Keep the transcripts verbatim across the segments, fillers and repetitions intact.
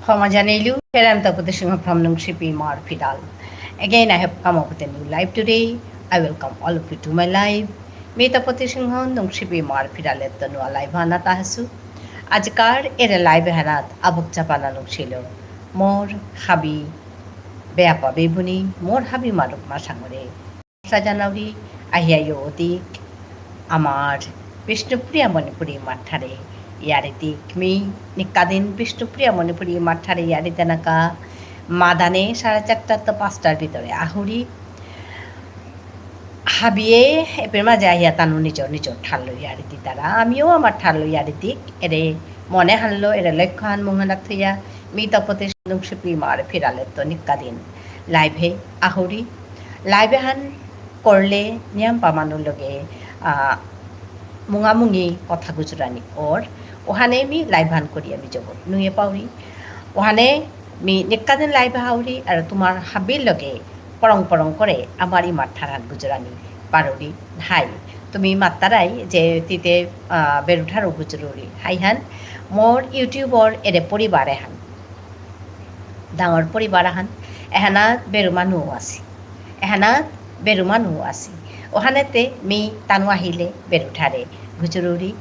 ক্ষমা জানাইলু, here I am Tapati Singha from Nungshipi Imar Phiral. Again, I have come up with a new live today. I welcome all of you to my live. মি তপতি সিংহ, নুংশিপি ইমার ফিরালেত্ত নুয়া live হানাত আহাসু। আজিকার এরে live হানাত আবক চাপানা নুংশিল। মোর হাবি বেয়াপা বেবুনি, মোর হাবি মারুক মা সাঙরে। সাজানাউরি আহিয়া য়ৌদিক আমার বিষ্ণুপ্রিয়া মণিপুরী ইমার ঠারে ইয়ারি দিক। মি নিকাদিন বিষ্ণুপ্রিয়া মণিপুরী ইমার ঠারে ইয়ারি দেনাকা মাদানে সাড়ে চারটা তো পাঁচটার ভিতরে আহুরি। হাবিয়ে এপের মাঝে আহিয়া তানু নিজর নিজর ঠারলো ইয়ারি দিতারা। আমিও আমার ঠারলো ইয়ারি দিক। এরে মনে হানলো, এরে লক্ষ্য হান মুঙহানাত থইয়া মি তপতি নুংশিপি ইমার ফিরালেত্ত নিকাদিন live এ আহুরি। Live হান করলে নিয়ামপা মানুর লগে, আহ, মুঙামুঙি কথা গুজরানি অর। ওহানে মি live হান করিয়া মি জগৎ নুয়ে পাউরি। ওহানে মি নিকাদিন live হাউরি, আর তোমার হাবির লগে পরং পরং করে আমার ইমার ঠারহান গুজরানি পারুরি। হাই, তুমি মাত্তারাই যে তিতে, আহ, বেরুঠারও গুজরুরি। হাই হান, মোর YouTube-র এরে পরিবার এহান। ডাঙর পরিবার আহান, এহানাত বেরু মানু আসি। এহানাত বেরু মানু আসি। ওহানেতে মি তানু আহিলে বেরু ঠারে গুজরুরি।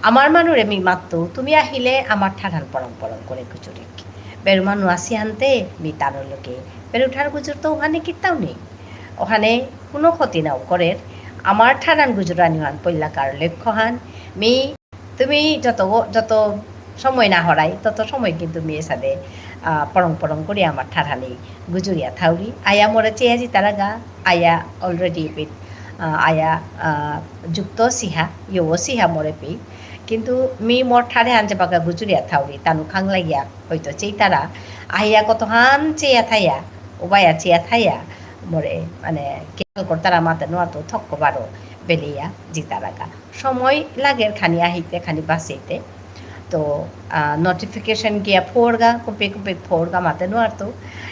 আমার মানুরে মি মাত্তু, তুমি আহিলে আমার ঠারহান পরং পরং করে গুজরিক। বেরু মানু আসি হানতে মি তানুর লগে বেরু ঠার গুজরতো ওহানে কিত্তাও নেই। ওহানে কোনো ক্ষতি নাও করের। আমার ঠারহান গুজরানি হান পইলাকার লক্ষ্য হান। মি তুমি যত গ-, যত সময় না হরাই, তত সময় কিন্তু মি এসাদে, আহ, পরং পরং করে আমার ঠারহানি গুজরিয়া থাউরি। আয়া মোরে চেয়া জিতারাগা, আয়া already পে, আহ, আয়া, আহ, যুক্ত সিহা, ইয়ো সিহা মোরে পে। কিন্তু মি মোর ঠারহান যেবাকা গুজরিয়া থাউরি, তানু খাং লাগিয়া হয়তো চেইতারা, আহিয়া কতহান চেয়া থাইয়া, উবায়া চেয়া থাইয়া, মোরে, মানে, খেয়াল করতারা মাতে নোয়াতো থক্ক বারো বেলিয়া জিতারাগা। সময় লাগের খানি আহিতে, খানি বাসিতে। তো, আহ, notification গিয়া ফোরগা, কুম্পে কুম্পে ফোরগা মাতে নোয়ারতো।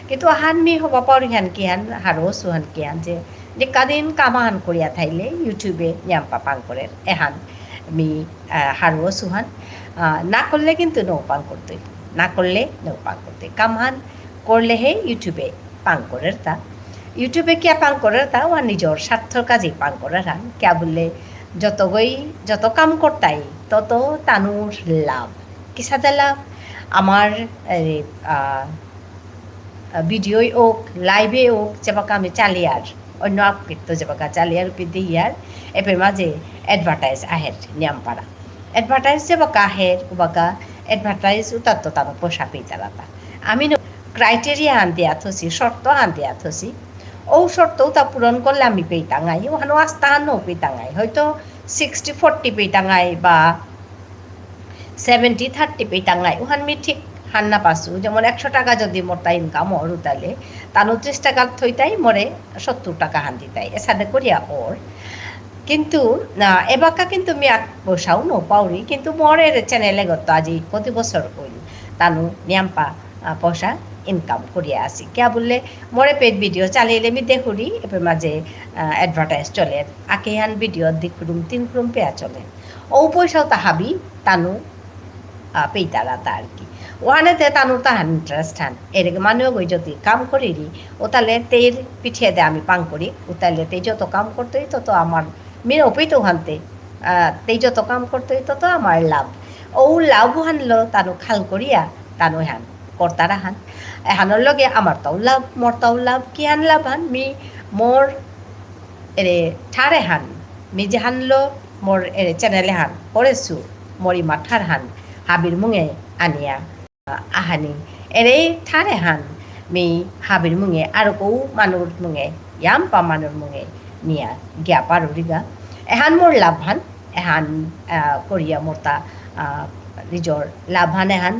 কিন্তু আহান মি হবা পাউরি হান কি হান, হারৌ অসু হান কি হান যে, যে কাদিন কামাহান করিয়া থাইলে YouTube-এ নিয়ামপা পাং করের, এহান মি, আহ, হারৌ অসু হান। আহ, না করলে কিন্তু নৌ পাং করতই, না করলে নৌ পাং করতই। কামহান করলেহে YouTube-এ পাং করের তা। YouTube-এ কিয়া পাং করের তা? ওয়া নিজর স্বার্থর কাজেই পাং করের হান। কিয়া বুললে যতগই, যত কাম করতাই, তত তানুর লাভ। কিসাদে লাভ? আমার, এ, আ, আ, video-ই হোক, live-এ হোক, যেবাকা আমি চালিয়ার, অন্য আপকৃত্য যেবাকা চালিয়ার, পিদিয়ার, এপের মাঝে advertise আহের নিয়ামপারা। Advertise যেবাকা আহের, উবাকা advertise উতাত্ত তানু পয়সা পেইতারাতা। আমি ন-, criteria হান দিয়া থসি, শর্ত হান দিয়া থসি। ও শর্ত উতা পূরণ করলে আমি পেইতাঙাই, ওহানো আস্তা হান নৌ পেইতাঙাই। হয়তো sixty forty পেইতাঙাই বা seventy thirty পেইতাঙাই। ওহান মি ঠিক হান না পাসু। যেমন একশো টাকা যদি মোরতা income অর উতালে, তানু ত্রিশ টাকা থইতাই মোরে সত্তর টাকা হান দিতাই। এসাদে করিয়া অর। কিন্তু, আহ, এবাকা কিন্তু মি এক পয়সাও নৌ পাউরি, কিন্তু মোর এরে channel এগত আজি কতি বছর হইল, তানু নিয়ামপা, আহ, পয়সা income করিয়া আসি। কিয়া বুললে, মোরে paid video চালিলে মি দেখুরি, এপের মাঝে, আহ, advertise চলে। আকেহান video দি খুরুম, তিন খুরুম পেয়া চলে। ও পয়সাও তা হাবি, তানু, আহ, পেইতারাতা আর কি। ওহানেতে তানু তাহান interest হান। এরে মানু গই যদি কাম করিরি, ও তাহলে তেইর পিঠিয়ে দে আমি পাং করি, ও তাহলে তেই যত কাম করতই তত আমার মেয়ে অপিত হানতে, আহ, তেই যত কাম করতই তত আমার লাভ। ও লাভ হানলো তানু খাল করিয়া, তানু হান করতারা হান। এহানর লগে আমার তাও লাভ, মোর তাও লাভ, কি হান লাভ হান? মি মোর এরে ঠারে হান, মি যে হানলো মোর এরে channel হান করেসু, মোর ইমা ঠার হান হাবির মুঙে আনিয়া আহানি। এরে ঠারে হান মি হাবির মুঙে, আরো কৌ মানুর মুঙে, ইয়াম্পা মানুর মুঙে নিয়া গিয়া পারুরিগা। এহান মোর লাভ হান, এহান, আহ, করিয়া মোরতা, আহ, নিজর লাভ হান এহান।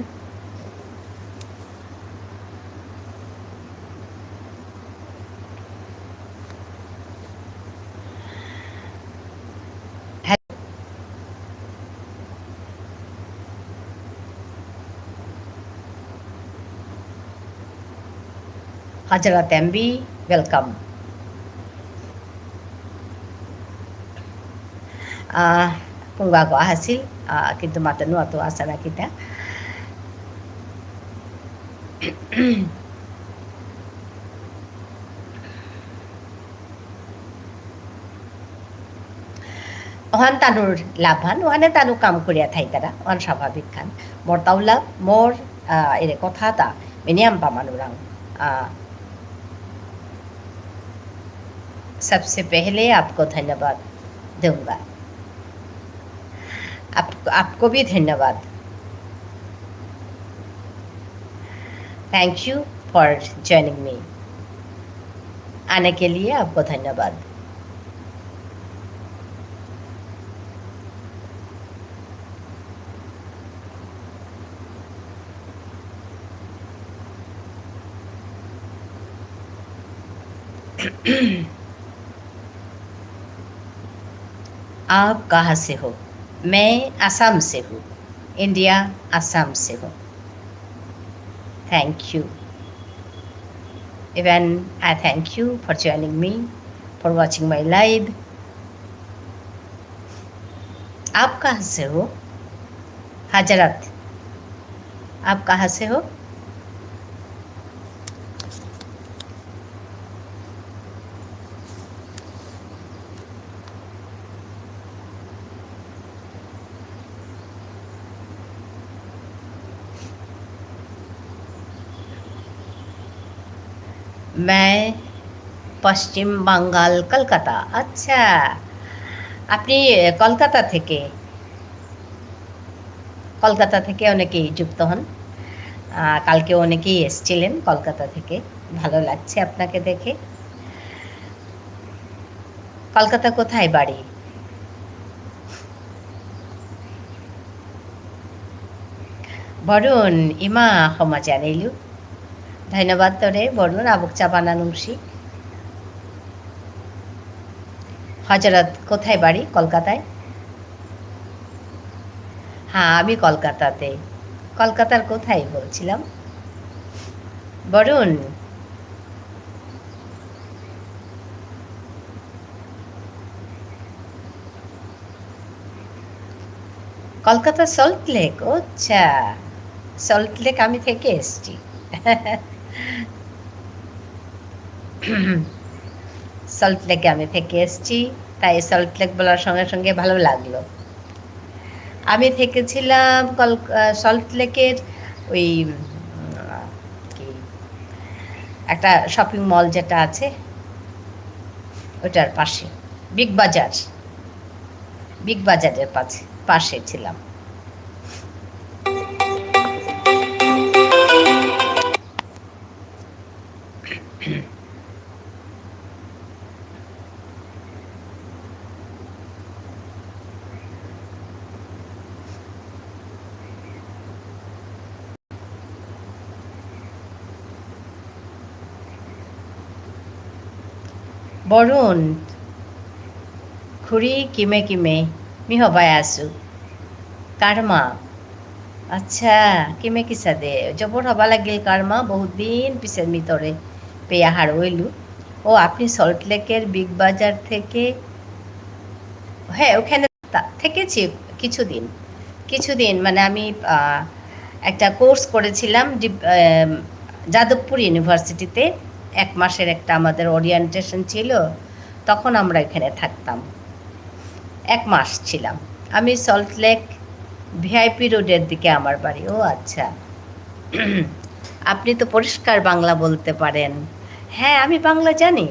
হাজারা তেম্বি, welcome। আহ, কুঙ্গা গো আহাসিল, আহ, কিন্তু মাতে নুয়াতো আসা না কিতা। ওহান তানুর লাভহান, ওহানে তানু কাম করিয়া থাইতারা, ওহান স্বাভাবিক খান। মোর তাউলা, মোর, আহ, এরে কথা তা, মিনিয়াম পামানুরাং, আহ, सबसे पहले आपको धन्यवाद दूंगा। आप, आपको भी धन्यवाद। Thank you for joining me। आने के लिए आपको धन्यवाद। आप कहाँ से हो? मैं आसाम से हूँ। इंडिया, आसाम से हूँ। Thank you। Even I thank you for joining me, for watching my live। आप कहाँ से हो? हजरत, आप कहाँ से हो? मैं पश्चिम बंगाल, कलकाता। আচ্ছা, আপনি, এ, কলকাতা থেকে? কলকাতা থেকে অনেকেই যুক্ত হন। আহ, কালকে অনেকেই এসছিলেন কলকাতা থেকে। ভালো লাগছে আপনাকে দেখে। কলকাতা কোথায় বাড়ি? বরুণ, ইমা হমা জানিলু। ধন্যবাদ তোরে, বরুণ, আবুক চাবানা নুংসি। হজরত, কোথায় বাড়ি? কলকাতায়? হ্যাঁ, আমি কলকাতাতে। কলকাতার কোথায় বলছিলাম? বরুণ। কলকাতা সল্ট লেক, ও আচ্ছা। সল্ট লেক আমি থেকে এসছি। সল্ট লেকে আমি থেকে এসছি, তাই সল্ট লেক বলার সঙ্গে সঙ্গে ভালো লাগলো। আমি থেকেছিলাম কল-, আহ, সল্ট লেকের ওই, উম, কি, একটা শপিং মল যেটা আছে, ওটার পাশে, বিগ বাজার, বিগ বাজারের পাশে, পাশে ছিলাম। বরুণ, খুড়ি কিমে কিমে, মি হবাই আসু। কারমা। আচ্ছা, কিমে কিসাদে? জবর হবা লাগিল কারমা, বহুত দিন পিছে মি তোরে পেয়া হারৌইলু। ও, আপনি সল্ট লেকের বিগ বাজার থেকে? হ্যাঁ, ওখানে তা-, থেকেছি কিছুদিন। কিছুদিন, মানে, আমি, আহ, একটা কোর্স করেছিলাম ডিপ-, আহ, যাদবপুর ইউনিভার্সিটিতে। এক মাসের একটা আমাদের ওরিয়েন্টেশন ছিল, তখন আমরা এখানে থাকতাম। এক মাস ছিলাম। আমি সল্ট লেক ভিআইপি রোডের দিকে আমার বাড়ি। ও আচ্ছা। আপনি তো পরিষ্কার বাংলা বলতে পারেন। হ্যাঁ, আমি বাংলা জানি।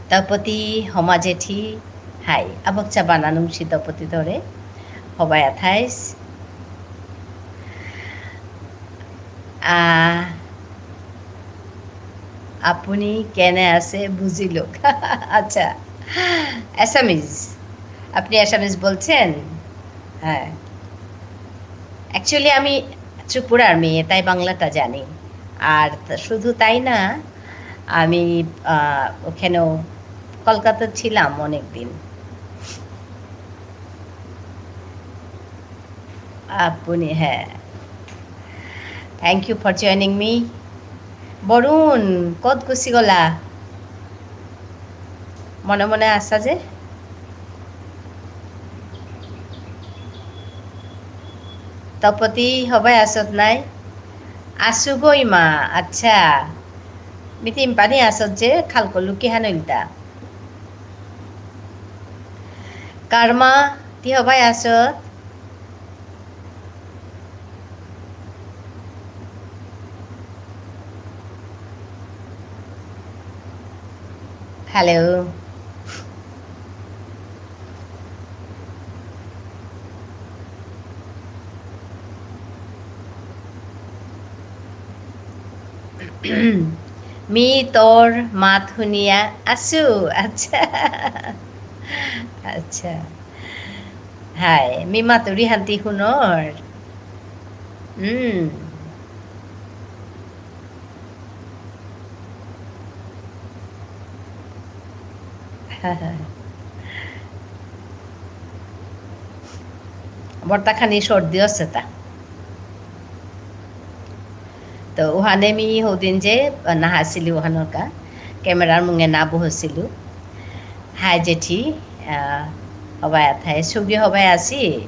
তপতি, হমা জেঠি, হাই। আবকচা বানানুংসি তপতি ধরে। হবায়া থাইস। আহ, আপুনি কেনে আছে বুজিলুক। আচ্ছা, অ্যাসামিজ। আপনি অ্যাসামিজ বলছেন? হ্যাঁ। Actually, আমি ত্রিপুরার মেয়ে, তাই বাংলাটা জানি। আর তা-, শুধু তাই না, আমি, আহ, ওখানেও কলকাতা ছিলাম অনেক দিন। আপুনি, হ্যাঁ। Thank you for joining me. Varun, কত গুচি গলা? মনে মনে আছা যে? তপতি, হবাই আসত নাই? আসু গো ইমা, আচ্ছা। মিতিম পানি আসত যে, খাল করলু কিহান ইলতা? কার্মা, তি হবাই আসত? Hello. মি তোর মাত শুনিয়া আসু। আচ্ছা। আচ্ছা। হাই, মি মাতুরি হান্তি হুনর। উম। বর্তা খানি সর্দি আছে তা। তো ওহানে মি হদিন যে নাহাসিলু ওহানর কা, camera র মুঙে না বহসিলু। হাই জেঠি, আহ, হবাই আথাই, সুগি হবাই আসি।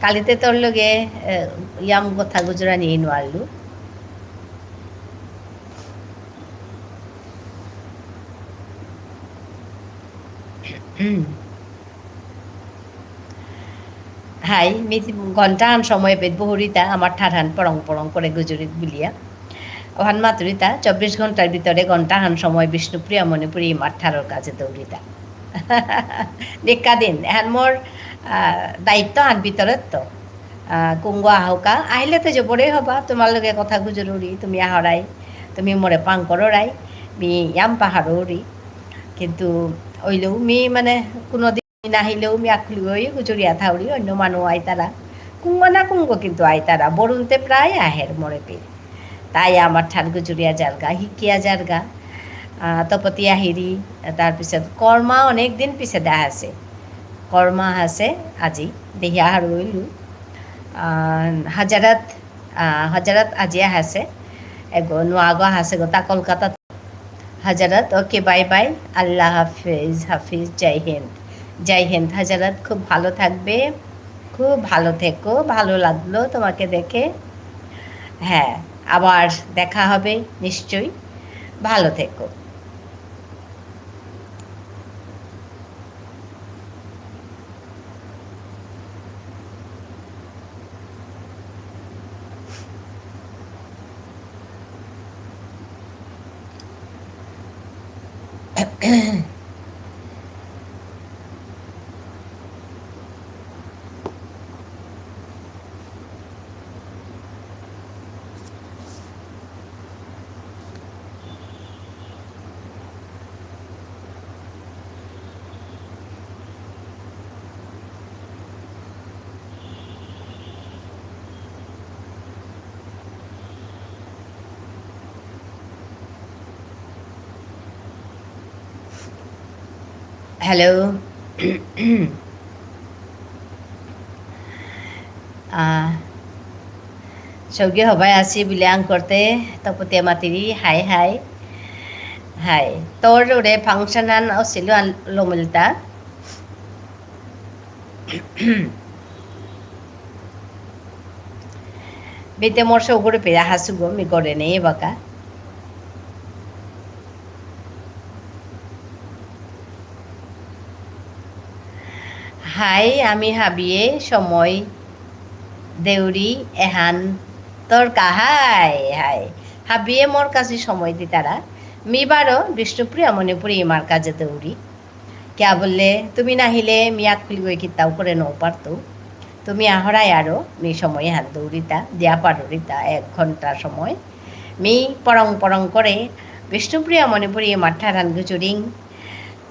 কালিতে তোর লগে, আহ, ইয়াম কথা গুজরানি নুয়ারলু। হাই, মি ঘন্টাহান সময় পেত বহুরিতা, আমার ঠারহান পরং পরং করে গুজরিত বুলিয়া। ওহান মাতুরিতা, চব্বিশ ঘন্টার ভিতরে ঘন্টাহান সময় বিষ্ণুপ্রিয়া মণিপুরী ইমার ঠারর কাজে দৌড়িতা। নিকা দিন, এহান মোর, আহ, দায়িত্বহান ভিতরে তো। আহ, কুঙ্গ আহকা, আহিলে তো জবরে হবা, তোমার লগে কথা গুজরুরি, তুমি আহরাই, তুমি মোরে পাং কররাই, মি ইয়াম পাহারুরি। কিন্তু ওইলেও মি মানে কোনোদিন নাহিলেও মি আকলুই গুজরিয়া থাউরি, অন্য মানু আইতারা। কুঙ্গ না কুঙ্গ কিন্তু আইতারা, বরুণতে প্রায় আহের মোরে পে। তাই আমার ঠার গুজরিয়া যারগা, হিকিয়া যারগা। আহ, তপতি আহিরি, তার পিছত কর্মা অনেক দিন পিছে দেখা আছে। কর্মা আছে আজি, দেখিয়া হারৌ ইলু। আহ, হাজারাত, আহ, হাজারাত আজি আহাসে। এগো নুয়াগো আহাসে গো তা কলকাতা। হাজারাত, okay, bye bye। আল্লাহ হাফিজ, হাফিজ, জয় হিন্দ। জয় হিন্দ হাজারাত, খুব ভালো থাকবে, খুব ভালো থেকো, ভালো লাগলো তোমাকে দেখে। হ্যাঁ, আবার দেখা হবে নিশ্চয়ই, ভালো থেকো। Hello. আহ, সৌগি হবাই আসি বুলে আং করতে, তপতিয়া মাতিরি, হাই হাই। হাই। তোর ওরে function আন অসিলু আন লমিলতা। বেতে মোর সৌগরে পেয়া হাসুগো, মি করে নেই বাকা। হাই, আমি হাবিয়ে সময় দেউরি এহান তোর কা-, হাই, হাই। হাবিয়ে মোর কাছে সময় দিতারা। মি বারো বিষ্ণুপ্রিয়া মণিপুরী ইমার কাজে দেউরি। কিয়া বুললে, তুমি নাহিলে মি আগ খুলি গই কিতাও করে নৌ পারতু। তুমি আহরাই আরো, মি সময় হান দৌড়িতা, দিয়া পারুরিতা, এক ঘন্টা সময়। মি পরং পরং করে বিষ্ণুপ্রিয়া মণিপুরী ইমার ঠারহান গুজুরিং,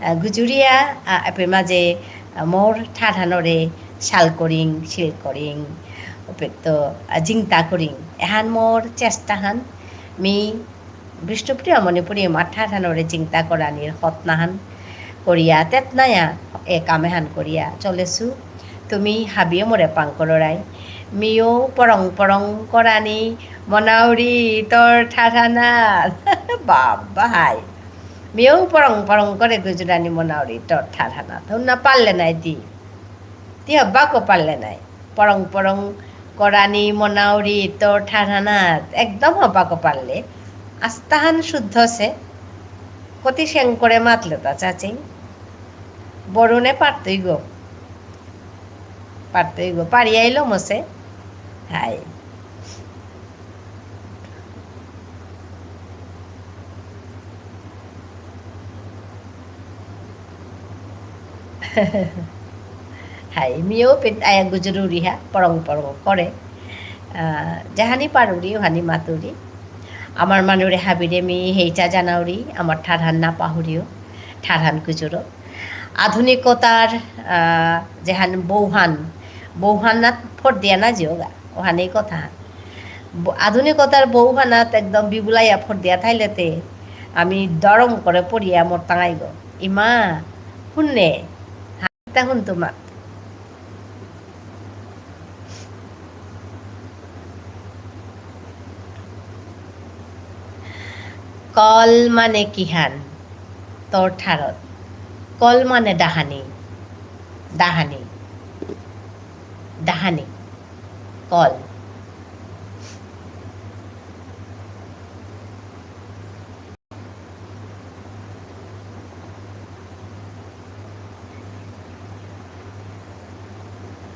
আহ, গুজুরিয়া, আহ, এপে মাঝে, আহ, মোর ঠারহানরে শাল করিং, শিল করিং, ওপে তো, আহ, জিংতা করিং। এহান মোর চেষ্টাহান, মি বিষ্ণুপ্রিয়া মণিপুরী ইমার ঠারহানরে জিংতা করানির হতনাহান করিয়া, তেতনায়া এ কামেহান করিয়া চলেসু। তুমি হাবিয়ে মোরে পাং কররাই। মিয়ৌ পরং পরং করানি মনাউরি তোর ঠারহানাত। বাবা হাই। মিয়ৌ পরং পরং করে গুজরানি মনাউরি তোর ঠারহানাত। হুন্না পারলে নাই তি। তি হব্বাকো পারলে নাই। পরং পরং করানি মনাউরি তোর ঠারহানাত। একদম হব্বাকো পারলে। আস্তাহান শুদ্ধ সে। কতি সেং করে মাতলে তা চাচিং। বরুণে পারতই গো। পারতই গো। পারিয়াইলো মসে। হাই। হাই, মিও পিত আয়া গুজরুরি হা, পরং পরং করে। আহ, যাহানি পারুরি, ওহানি মাতুরি। আমার মানুরে হাবিরে মি হেইচা জানাউরি, আমার ঠারহান না পাহুরিও, ঠারহান গুজরো। আধুনিকতার, আহ, যেহান বৌহান, বৌহানাত ফোর দিয়া না জিওগা। ওহানেই কথা। ব-, আধুনিকতার বৌহানাত একদম বিবুলাইয়া ফোর দিয়া থাইলেতে আমি দরম করে পড়িয়া মোর টাঙাইব। ইমা, হুননে, হাতা হুন তোমার। কল মানে কিহান? তোর ঠারত। কল মানে ডাহানি। ডাহানি। ডাহানি। কল।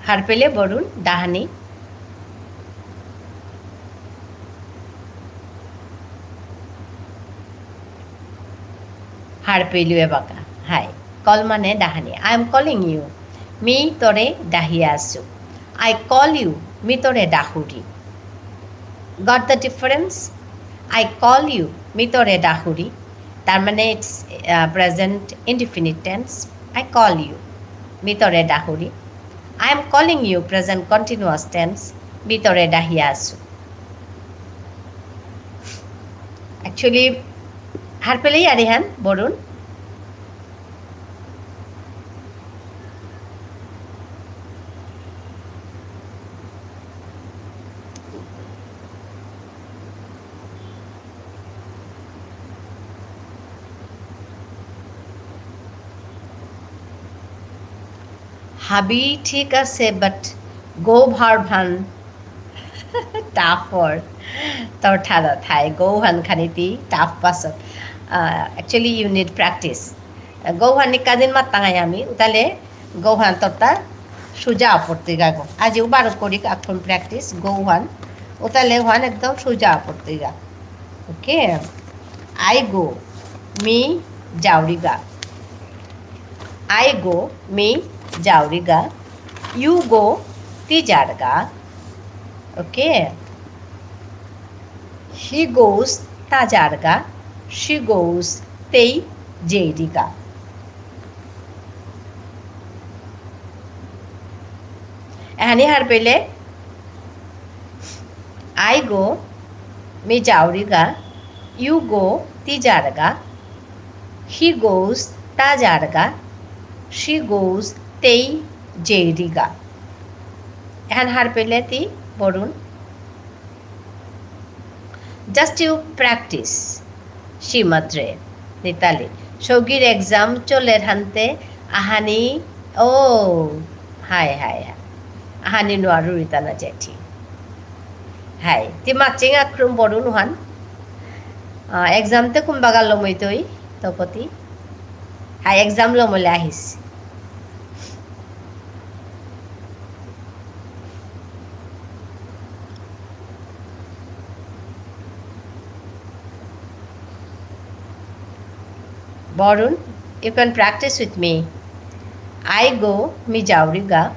হারপেলে বরুণ ডাহানি। হারপেলু এবাকা। হাই। কল মানে ডাহানি। I am calling you. Me তোরে ডাহিয়া আসু। I call you. মি তোরে ডাহুরি। Got the difference? I call you. Me তোরে ডাহুরি। তার মানে it's, uh, present indefinite tense. I call you. Me তোরে ডাহুরি। I am calling you. Present continuous tense. Me তোরে ডাহিয়া আসু। Actually, হারপেলেই আরিহান, বরুণ। হাবি ঠিক আছে, but go verb Han tough word। তোর ঠারত হাই, go হান খানি তি tough পাসত। আহ, actually, you need practice। Go হান নিকাদিন মাত্তাঙাই আমি, উতালে go হান তোরতা সুজা পড়তে গাগো। আজি উবার করি এখন practice, go হান। উতালে হান একদম সুজা পড়তে গা। Okay? I go, মি যাওরিগা। I go, মি যাওরিগা। You go, তি যারগা। Okay? He goes, তা যারগা। She goes, তেই যেইরিগা। এহানি হারপেলে, I go, মি যাওরিগা। You go, তি যারগা। He goes, তা যারগা। She goes, তেই যেইরিগা। এহান হারপেলে তি বরুণ। Just you practice, সীমাত্রে, নিতালি। সৌগির exam চলের হানতে আহানি, ও, হাই, হাই, হাই। আহানি নোয়ারু রিতানা জেঠি। হাই, তি মাচিং আক্রম বড় নুহান। আহ, exam তে কুম্বাগা লমইতই, তপতি। হাই, exam লমলে আহিস। Varun, you can practice with me. I go, মি যাওরিগা।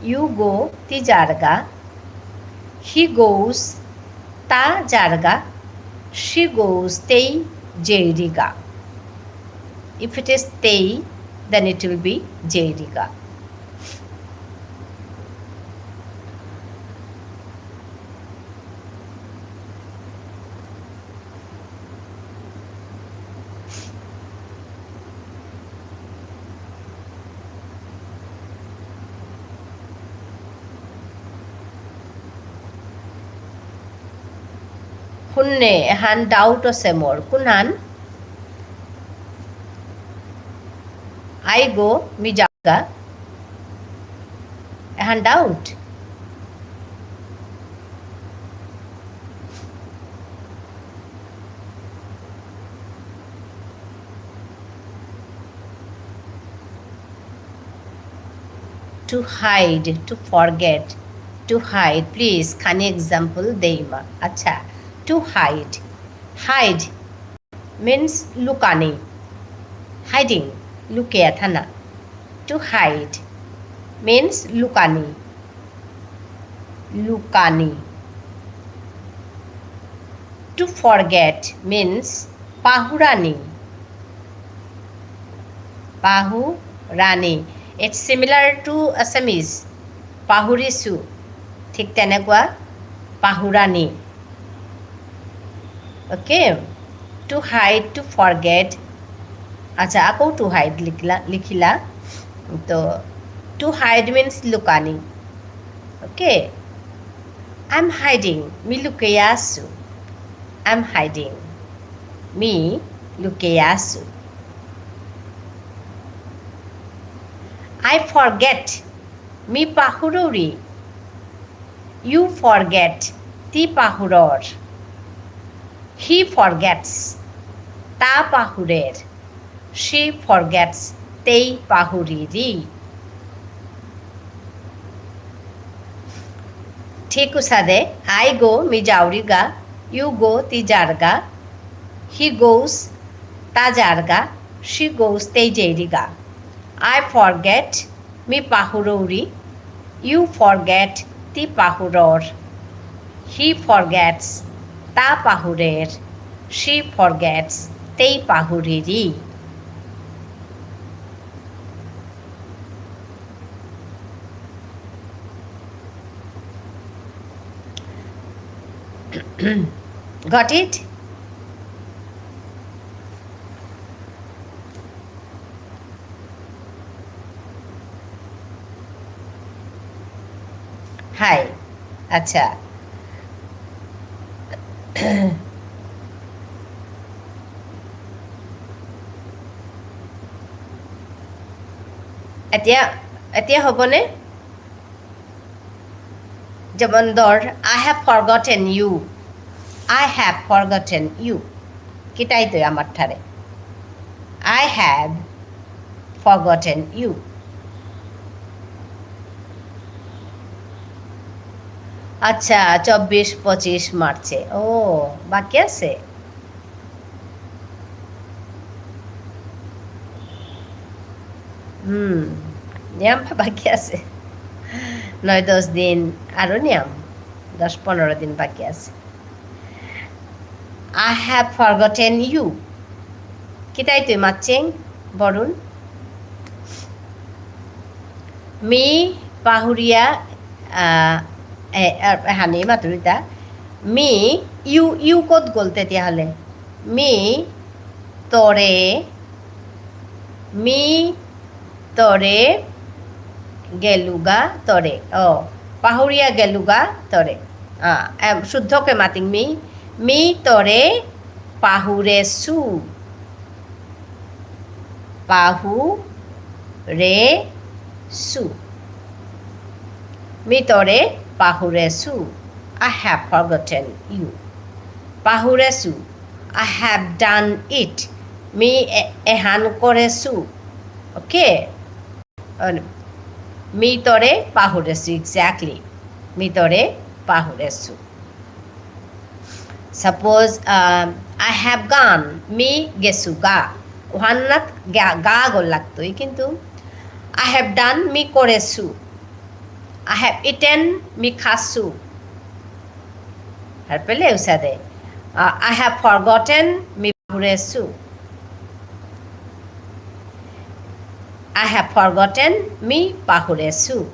You go, তি যারগা। He goes, তা যারগা। She goes, তেই যেইরিগা। If it is তেই, then it will be যেইরিগা। হুননে, এহান doubt আছে মোর। কোনহান? আইগো, মি যাউরিগা। এহান doubt। To hide, to forget, to hide. Please, খানি example দেইমা। আচ্ছা, to hide. Hide means লুকানি। Hiding, লুকিয়া থানা। To hide means লুকানি। লুকানি। To forget means পাহুরানি। পাহুরানি। It's similar to Assamese. পাহুরিসু। ঠিক তেনেকুৱা পাহুরানি। Okay? To hide, to forget. আচ্ছা, আকৌ to hide লিখিলা, লিখিলা। তো, to hide means লুকানি। Okay? I'm hiding. Me Lucia আছো। I'm hiding. মি লুকিয়া আছো। I forget. মি পাহুরৌরি। You forget. তি পাহুরর। He forgets. তা পাহুরের। She forgets. তেই পাহুরিরি। ঠিক উসাদে, I go, মি যাউরিগা, you go, তি যারগা, he goes, তা যারগা, she goes, তেই যেইরিগা। I forget, মি পাহুরৌরি, you forget, তি পাহুরর। He forgets, তা পাহুরের। She forgets, তেই পাহুরিরি। Got it? হাই, আচ্ছা। এতিয়া, এতিয়া হ'বনে? যেমন ধর, I have forgotten you. I have forgotten you. কিতাই তো আমার ঠারে। I have forgotten you. আচ্ছা, চব্বিশ, পঁচিশ মার্চে। ও, বাকি আছে। হুম, নিয়াম বাকি আছে। নয় দশ দিন, আরো নিয়াম। দশ পনেরো দিন বাকি আছে। I have forgotten you. কিতাই তুই মাতছিং, বরুণ? মি পাহুরিয়া, আহ, এ, এ, হানি মাতুরিতা। মি, you, you ক'ত গ'ল তেতিয়াহ'লে? মি তরে, মি তরে গেলুগা তরে। ও, পাহুরিয়া গেলুগা তরে। আ, এম, শুদ্ধকে মাতিং মি। মি তরে পাহুরেসু। পাহুরেসু। মি তরে পাহুরেসু। I have forgotten you. পাহুরেসু। I have done it. Me a-, এহান করেসু। Okay? মি তরে পাহুরেসু, exactly. মি তরে পাহুরেসু। Suppose, আহ, I have gone, মি গেসুগা। ওহানাত গা, গা গল লাগতই, কিন্তু I have done, মি করেসু। I have eaten, মি খাসু। হারপেলে উসাদে। আহ, I have forgotten, মি পাহুরেসু। I have forgotten, মি পাহুরেসু।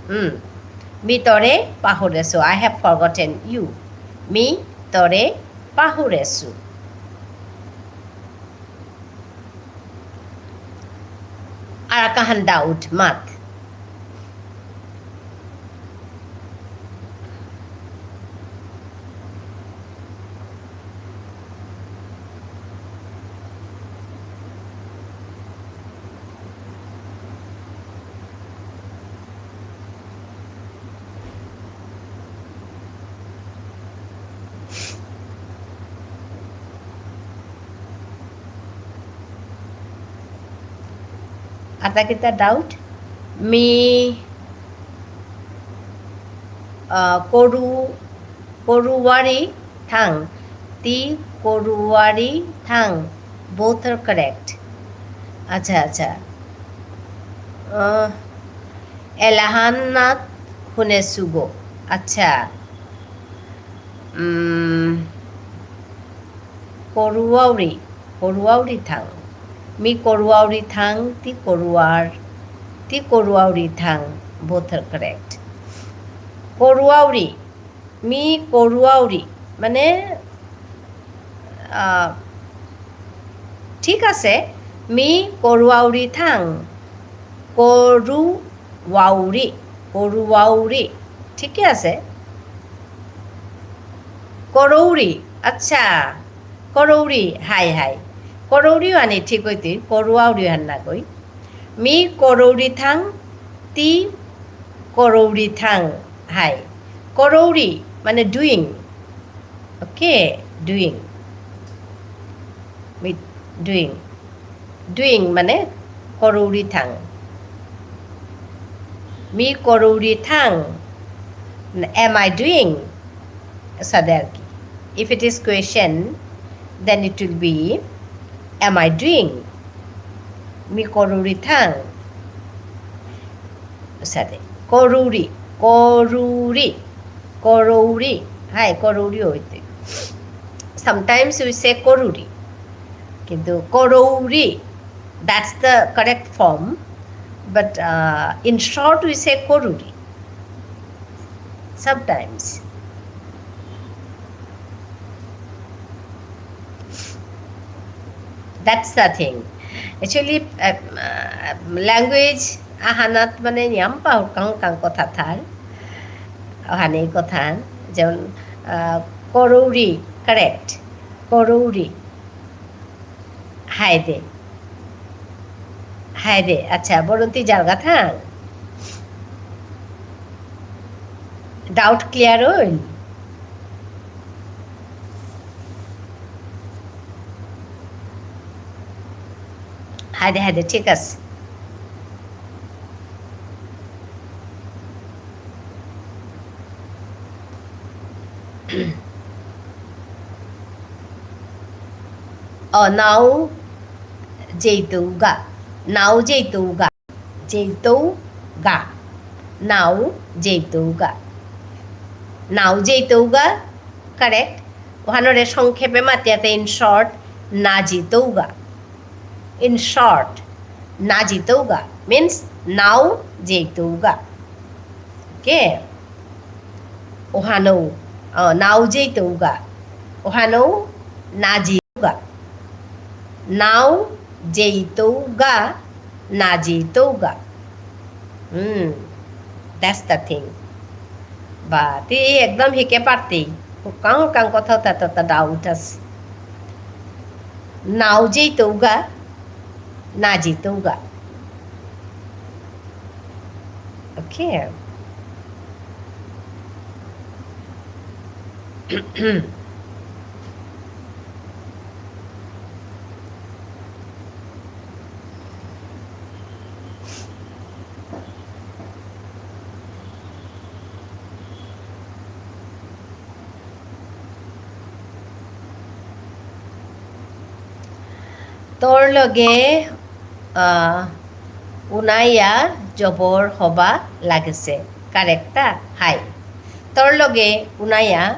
হুম। মি তরে পাহুরেসু। I have forgotten you. Me তরে পাহুরেসু। আর কাহান doubt মাত। আতা কিতা doubt? মি, আহ, করু-, করুয়ারি থাং, তি করুয়ারি থাং, both are correct. আচ্ছা, আচ্ছা। আহ, এলাহানাত হুনেসুগো। আচ্ছা। উম, করুয়াউরি, করুয়াউরি থাং। মি করুয়াউরি থাং, তি করুয়ার, তি করুয়াউরি থাং, both are correct. করুয়াউরি, মি করুয়াউরি, মানে, আহ, ঠিক আছে, মি করুয়াউরি থাং, করুয়াউরি, করুয়াউরি, ঠিকই আছে। করৌরি, আচ্ছা, করৌরি, হাই, হাই। করৌরিও আনি ঠিক হইতে, করুয়াউরি হান না কই। মি করৌরি থাং, তি করৌরি থাং, হাই। করৌরি মানে doing, okay, doing. Me doing. Doing মানে করৌরি থাং। মি করৌরি থাং। Am I doing? সাদে আর কি। If it is question, then it will be, am I doing? Me করৌরি থাং। সাদে। করৌরি, করৌরি, করৌরি। হাই, করৌরি হইতে। Sometimes we say করৌরি। কিন্তু করৌরি, that's the correct form. But, uh, in short, we say করৌরি. Sometimes. That's the thing. Actually, uh, uh, language আহানাত মানে নিয়াম পাহুর কাং কাং কথা থার। অহানি কথা, যেমন, আহ, করৌরি, correct। করৌরি। হায়দে। হায়দে। আচ্ছা, বরন্তি জারগা থাং। Doubt clear হইল? হায়দে, হায়দে, ঠিক আছে। অ, নাও যেইতৌগা, নাও যেইতৌগা, যেইতৌগা, নাও যেইতৌগা, নাও যেইতৌগা, correct। ওহানরে সংক্ষেপে মাতিয়াতে in short, না যেইতৌগা। In short, না যেইতৌগা means নাও যেইতৌগা। Okay? ওহানৌ, আহ, নাও যেইতৌগা। ওহানৌ না যেইতৌগা। নাও যেইতৌগা, না যেইতৌগা। হুম, that's the thing. বা, তি একদম হিকে পারতি। হুকাং হুকাং কথা তা তা তা doubt আছে। নাও যেইতৌগা, না যেইতৌগা। Okay. তোর লগে, আহ, উনাইয়া জবর হবা লাগেছে। Correct তা? হাই। তোর লগে উনাইয়া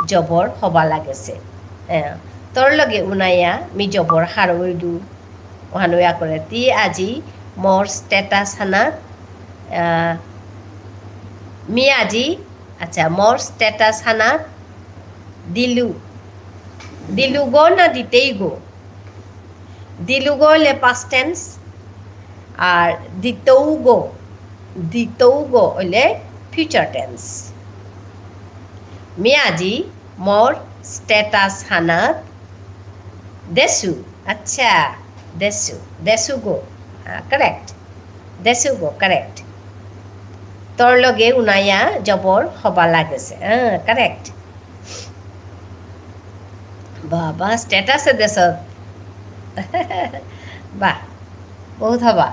জবর হবা লাগেছে। আহ, তোর লগে উনাইয়া মি জবর হারৌ ইলু। ওহানৌ ইয়া করে। তি আজি মোর status হানাত, আহ, মি আজি, আচ্ছা, মোর status হানাত দিলু। দিলুগো না দিতেইগো? দিলুগো হইলে past tense, আর দিতৌগো, দিতৌগো হইলে future tense। মি আজি মোর status হানাত দেসু, আচ্ছা, দেসু, দেসুগো, আহ, correct। দেসুগো, correct। তোর লগে উনাইয়া জবর হবা লাগেছে, হ্যাঁ, correct। বাবা, status এ দেসত। বাহ, বহুত হবা।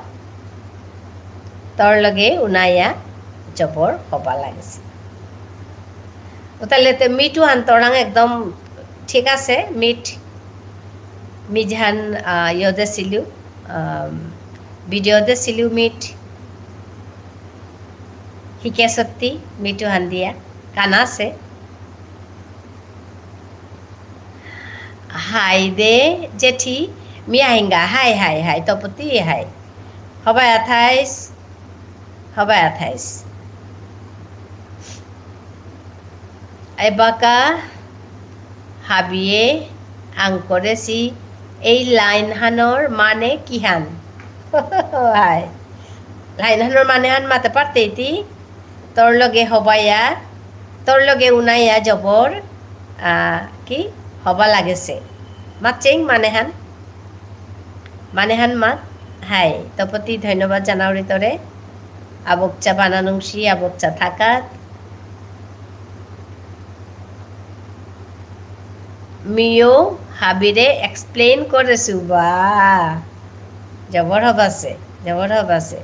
তোর লগে উনাইয়া জবর হবা লাগেসে। উতালে তে মিঠু হান তোরাং একদম ঠিক আছে, মিঠ। মি যেহান, আহ, ইয় দেসিলু, আহ, video দেসিলু মিঠ। হিকে সত্যি মিঠু হান দিয়া কানা আছে। হাই দে জেঠি, মি আহিঙ্গা, হাই, হাই, হাই, তপতি হাই। হবায়া থাইস, হবায়া থাইস। এবাকা হাবিয়ে আঙকরেসি এই লাইন হানর মানে কিহান? হাই। লাইন হানর মানে হান মাতে পারতে ইতি? তোর লগে হবায়া, তোর লগে উনাইয়া জবর, আহ, কি? হবা লাগেসে। মাতচেং মানেহান? মানেহান মাত? হাই, তপতি ধন্যবাদ জানাউরি তোরে। আবকচা বানানুংসি, আবকচা থাকাত। মিও হাবিরে explain করেসু বা। জবর হবাসে, জবর হবাসে।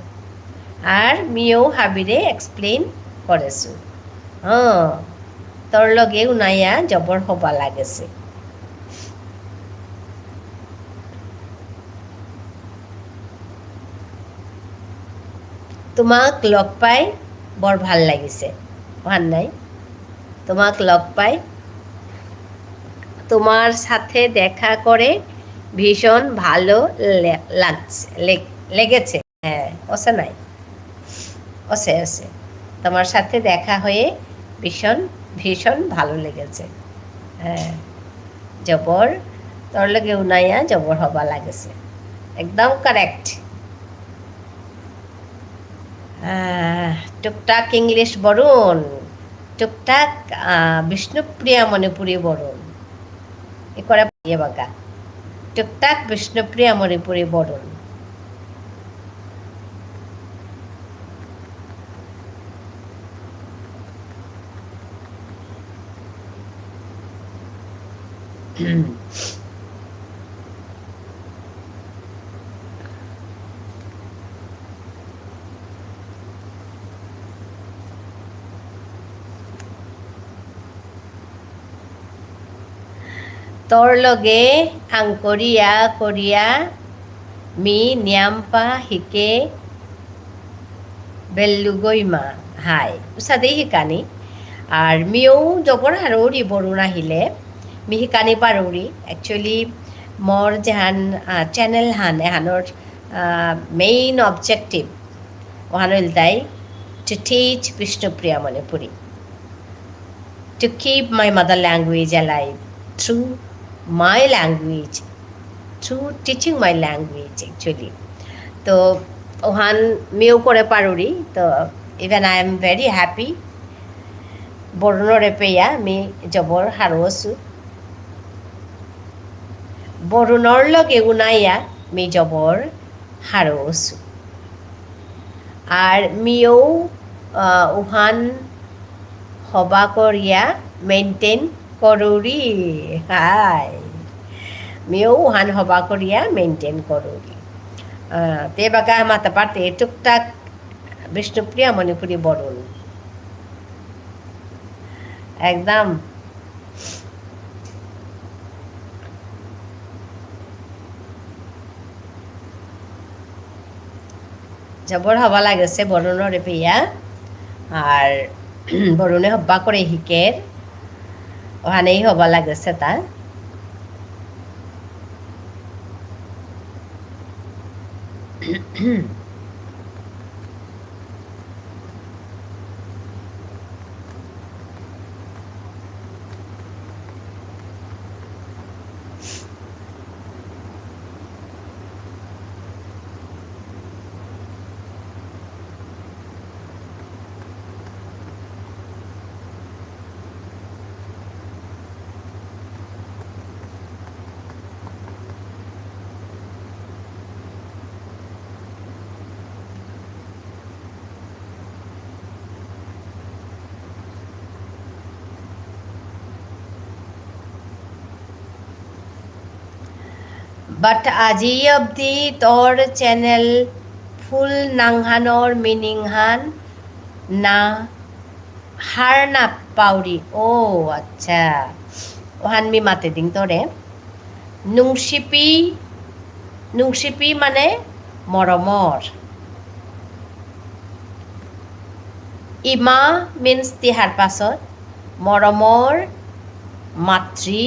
আর মিও হাবিরে explain করেসু। হ্যাঁ, তোর লগে উনাইয়া জবর হবা লাগেসে। তোমাক লগ পাই বৰ ভাল লাগিছে। অহান নাই? তোমাক লগ পাই, তোমার সাথে দেখা করে ভীষণ ভালো লে-, লাগছে, লে-, লেগেছে। হ্যাঁ, অসে নাই। অসে, অসে। তোমার সাথে দেখা হয়ে ভীষণ, ভীষণ ভালো লেগেছে। হ্যাঁ। জবর, তোর লগে উনাইয়া জবর হবা লাগেসে। একদম correct। আহ, টুকটাক English বরুণ, টুকটাক, আহ, বিষ্ণুপ্রিয়া মণিপুরী বরুণ। এ করে পারিয়ে বাঁকা। টুকটাক বিষ্ণুপ্রিয়া মণিপুরী বরুণ। তোর লগে আঙকরিয়া করিয়া মি নিয়াম্পা হিকে বেল্লুগইমা। হাই, উসাদেই হিকানি। আর মিও জবর হারৌরি বরুণ আহিলে, মি হিকানি পারৌরি। Actually, মোর যেহান, আহ, channel হান, এহানর, আহ, main objective, ওহান ইলতাই to teach Bishnupriya Manipuri, to keep my mother language alive through my language, through teaching my language actually. তো ওহান মিও করে পারুরি। তো even I am very happy। বরুণরে পেয়া মি জবর হারৌ অসু। বরুণর লগে উনাইয়া মি জবর হারৌ অসু। আর মিও, আহ, উহান হবা করিয়া maintain করুরি। হাই। মিও উহান হবা করিয়া maintain করুরি। আহ, তে বাকা মাতা পারতে টুকটাক বিষ্ণুপ্রিয়া মণিপুরী বরুণ। একদম। জবর হবা লাগেসে বরুণরে পেয়া। আর বরুণে হবা করে হিকের। ওহানেই হবা লাগেসে তা। But আজি অবধি তোর channel ফুল নাঙহানর meaning হান না হার না পাউরি। ও আচ্ছা, ওহান মি মাতে দিং তোরে। নুংশিপি, নুংশিপি মানে মরমর। ইমা means তিহার পাছত, মরমর মাতৃ,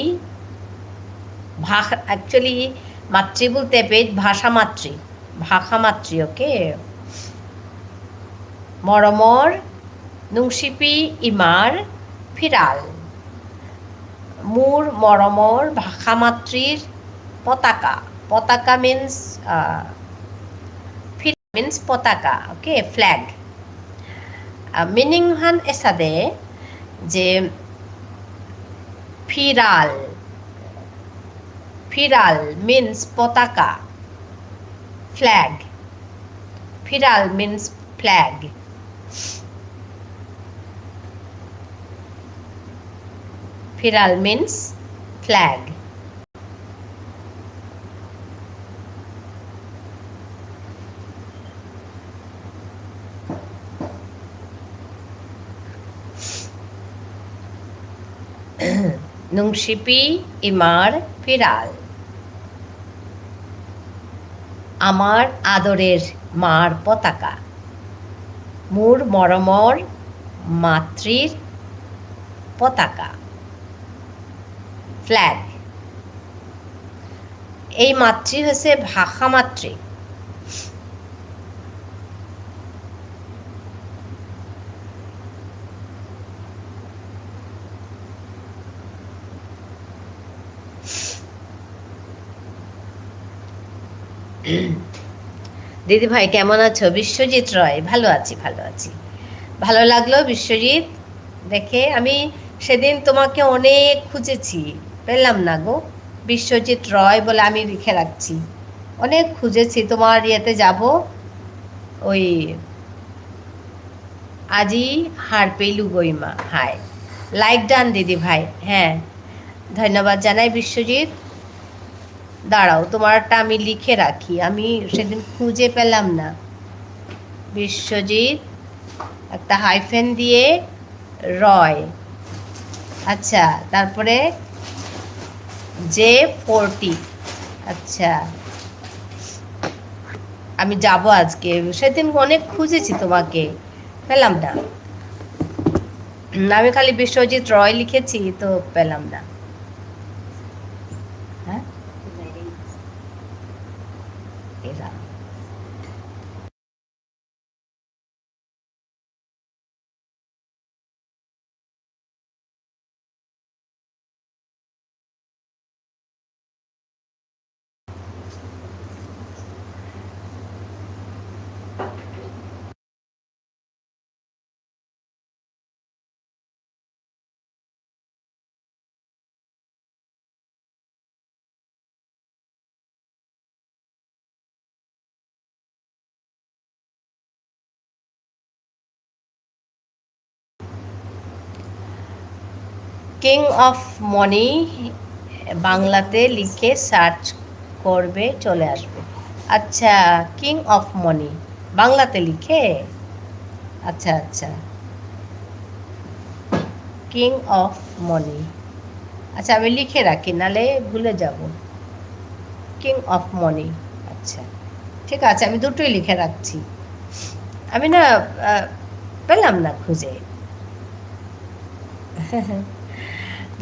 ভাষা, actually মাতৃ বলতে পেট ভাষা মাতৃ, ভাষা মাতৃ, okay? মরমর নুংশিপি ইমার ফিরাল। মোর মরমর ভাষা মাতৃর পতাকা। পতাকা means, আহ, ফিরাল means পতাকা, okay, flag। আহ, meaning হান এসাদে যে ফিরাল, ফিরাল means পতাকা, flag। ফিরাল means flag। ফিরাল means flag। নুংশিপি ইমার ফিরাল। আমার আদরের মার পতাকা। মোর মরমর মাতৃর পতাকা। Flag। এই মাতৃ হৈছে ভাষা মাতৃ। দিদি ভাই কেমন আছো? বিশ্বজিৎ রয়, ভালো আছি, ভালো আছি। ভালো লাগলো বিশ্বজিৎ। দেখে আমি সেদিন তোমাকে অনেক খুঁজেছি, পেলাম না গো। বিশ্বজিৎ রয় বলে আমি লিখে রাখছি। অনেক খুঁজেছি, তোমার ইয়েতে যাব, ওই আজি হারপেলু গইমা। হাই, like done দিদি ভাই। হ্যাঁ, ধন্যবাদ জানাই বিশ্বজিৎ। দাঁড়াও, তোমারটা আমি লিখে রাখি, আমি সেদিন খুঁজে পেলাম না। বিশ্বজিৎ, একটা হাইফেন দিয়ে রয়। আচ্ছা, তারপরে জে ফোরটি। আচ্ছা, আমি যাব আজকে। সেদিন অনেক খুঁজেছি তোমাকে, পেলাম না। উম, আমি খালি বিশ্বজিৎ রয় লিখেছি, তো পেলাম না। হ্যাঁ? এরা। King of Money বাংলাতে লিখে সার্চ করবে, চলে আসবে। আচ্ছা, কিং অফ মানি বাংলাতে লিখে? আচ্ছা, আচ্ছা, কিং অফ মানি। আচ্ছা, আমি লিখে রাখি, নালে ভুলে যাব। King of money. আচ্ছা, ঠিক আছে, আমি দুটোই লিখে রাখছি। আমি না, আহ, পেলাম না খুঁজে।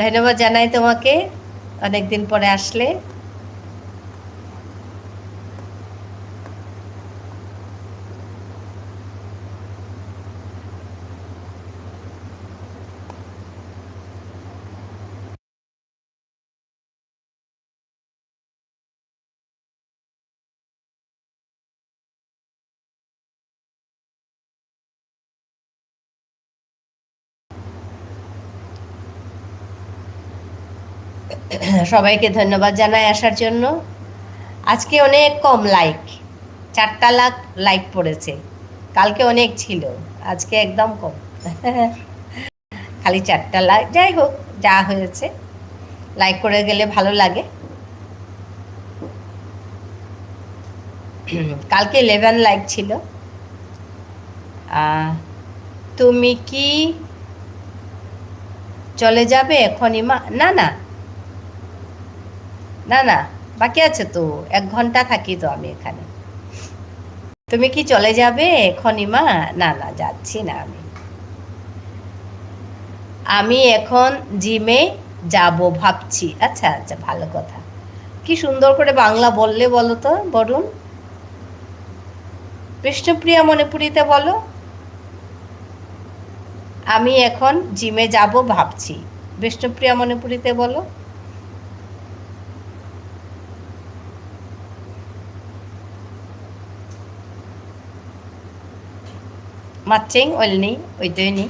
ধন্যবাদ জানাই তোমাকে, অনেকদিন পরে আসলে। সবাইকে ধন্যবাদ জানাই আসার জন্য। আজকে অনেক কম লাইক, চারটা লাখ লাইক পড়েছে, কালকে অনেক ছিল, আজকে একদম কম। খালি চারটা লাইক, যাই হোক, যা হয়েছে, লাইক করে গেলে ভালো লাগে। কালকে ইলেভেন লাইক ছিল। আহ, তুমি কি চলে যাবে এখনই মা? না, না। না, না, বাকি আছে তো, এক ঘন্টা থাকি তো আমি এখানে। তুমি কি চলে যাবে এখনই মা? না, না, যাচ্ছি না আমি। আমি এখন জিমে যাব ভাবছি। আচ্ছা, আচ্ছা, ভালো কথা। কি সুন্দর করে বাংলা বললে বলো তো, বরুণ। বিষ্ণুপ্রিয়া মণিপুরীতে বলো, "আমি এখন জিমে যাব ভাবছি।" বিষ্ণুপ্রিয়া মণিপুরীতে বলো। মাচ্চেং ওলনি, ওইতইনি।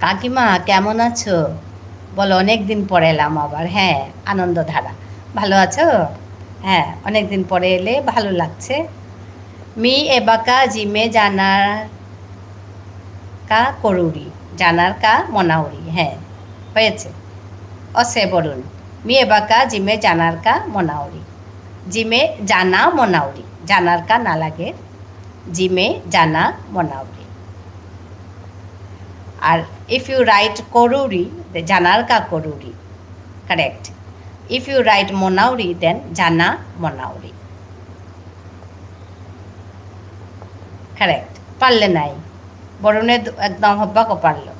কাকিমা, কেমন আছো? বলো, অনেকদিন পরে এলাম আবার। হ্যাঁ, আনন্দধারা। ভালো আছো? হ্যাঁ, অনেকদিন পরে এলে, ভালো লাগছে। মি এবাকা জিমে জানার কা করুরি, জানার কা মনাউরি। হ্যাঁ, হয়েছে। অসে বরুণ, মি এবাকা জিমে জানার কা মনাউরি। জিমে জানা মনাউরি, জানার কা না লাগে, জিমে জানা মনাউরি। আর if you write করুরি, the জানার কা করুরি। Correct. If you write মনাউরি, then জানা মনাউরি। Correct. পারলে নাই। বরুণে দ-, একদম হব্বাকো পারলো।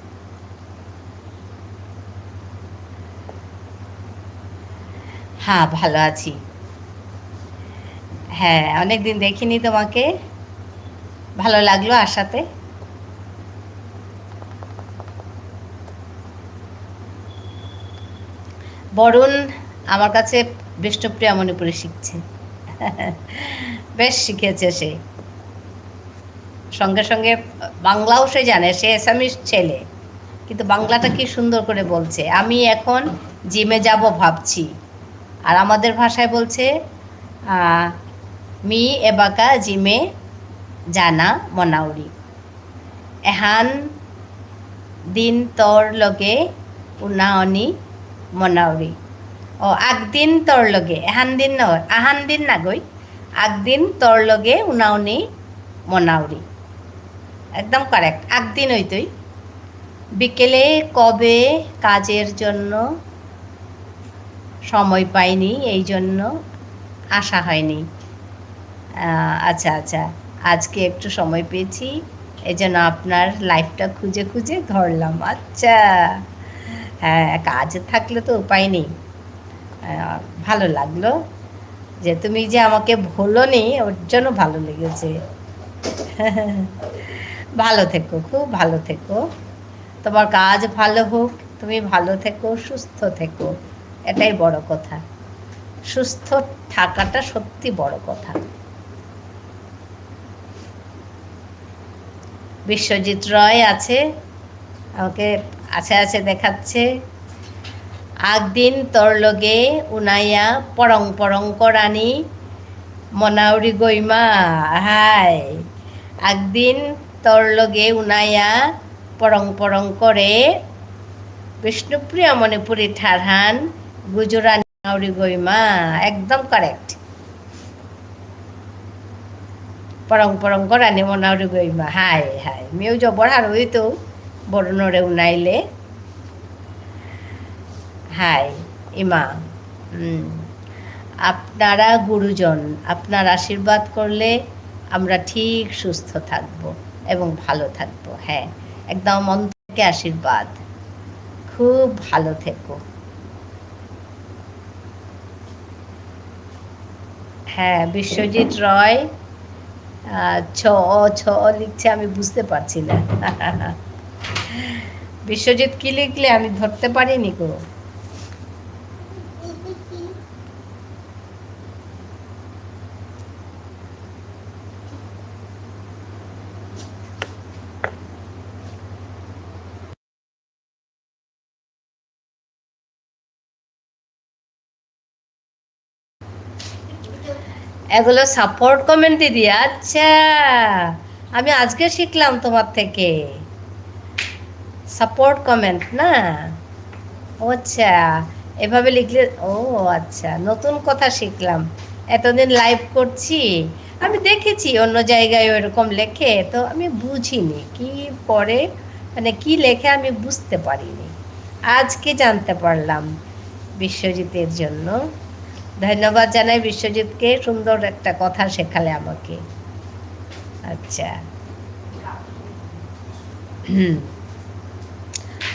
হ্যাঁ, ভালো আছি। হ্যাঁ, অনেকদিন দেখিনি তোমাকে। ভালো লাগলো আসাতে। বরুণ আমার কাছে বিষ্ণুপ্রিয়া মণিপুরী শিখছে। বেশ শিখেছে সে। সঙ্গে সঙ্গে বাংলাও সে জানে, সে অ্যাসামিস ছেলে। কিন্তু বাংলাটা কি সুন্দর করে বলছে, "আমি এখন জিমে যাব ভাবছি।" আর আমাদের ভাষায় বলছে, আহ, "মি এবাকা জিমে জানা মনাউরি।" এহান দিন তোর লগে উনাওনি মনাউরি। ও, আগদিন তোর লগে, এহান দিন নহয়, আহান দিন নাগই, আগদিন তোর লগে উনাওনি মনাউরি। একদম কারেক্ট, আগদিন হইতই। বিকেলে কবে কাজের জন্য সময় পাইনি, এই জন্য আসা হয়নি। আহ, আচ্ছা, আচ্ছা, আজকে একটু সময় পেয়েছি, এই জন্য আপনার লাইভটা খুঁজে খুঁজে ধরলাম। আচ্ছা, হ্যাঁ, কাজ থাকলে তো উপায় নেই। আহ, ভালো লাগলো যে তুমি যে আমাকে ভোলোনি, ওর জন্য ভালো লেগেছে। ভালো থেকো, খুব ভালো থেকো। তোমার কাজ ভালো হোক, তুমি ভালো থেকো, সুস্থ থেকো, এটাই বড় কথা। সুস্থ থাকাটা সত্যি বড় কথা। বিশ্বজিৎ রয় আছে, আমাকে আছে আছে দেখাচ্ছে। আগদিন তোর লগে উনাইয়া পরং পরং করানি মনাউরি গইমা। হাই, আগদিন তোর লগে উনাইয়া পরং পরং করে বিষ্ণুপ্রিয়া মণিপুরী ঠারহান গুজরানি মনাউরি গইমা। একদম কারেক্ট। পরং পরং করানি মনাউরি গইমা। Hi, hi. মিউ জবর হারুই তো বরুণরে উনাইলে। হাই, ইমা। হুম। আপনারা গুরুজন, আপনার আশীর্বাদ করলে আমরা ঠিক সুস্থ থাকব এবং ভালো থাকব। হ্যাঁ, একদম অন্তর থেকে আশীর্বাদ। খুব ভালো থেকো। হ্যাঁ, বিশ্বজিৎ রয়, আহ, ছ, অ, ছ, অ লিখছে, আমি বুঝতে পারছি না। বিশ্বজিৎ কি লিখলে আমি ধরতে পারিনি গো। এগুলো সাপোর্ট কমেন্ট দিদি, আচ্ছা। আমি আজকে শিখলাম তোমার থেকে। সাপোর্ট কমেন্ট না? ও আচ্ছা, এভাবে লিখলে, ও আচ্ছা, নতুন কথা শিখলাম। এতদিন লাইভ করছি, আমি দেখেছি অন্য জায়গায় এরকম লেখে, তো আমি বুঝিনি কি পড়ে, মানে কি লেখে আমি বুঝতে পারিনি। আজকে জানতে পারলাম বিশ্বজিতের জন্য। ধন্যবাদ জানাই বিশ্বজিৎকে, সুন্দর একটা কথা শেখালে আমাকে। আচ্ছা। হুম।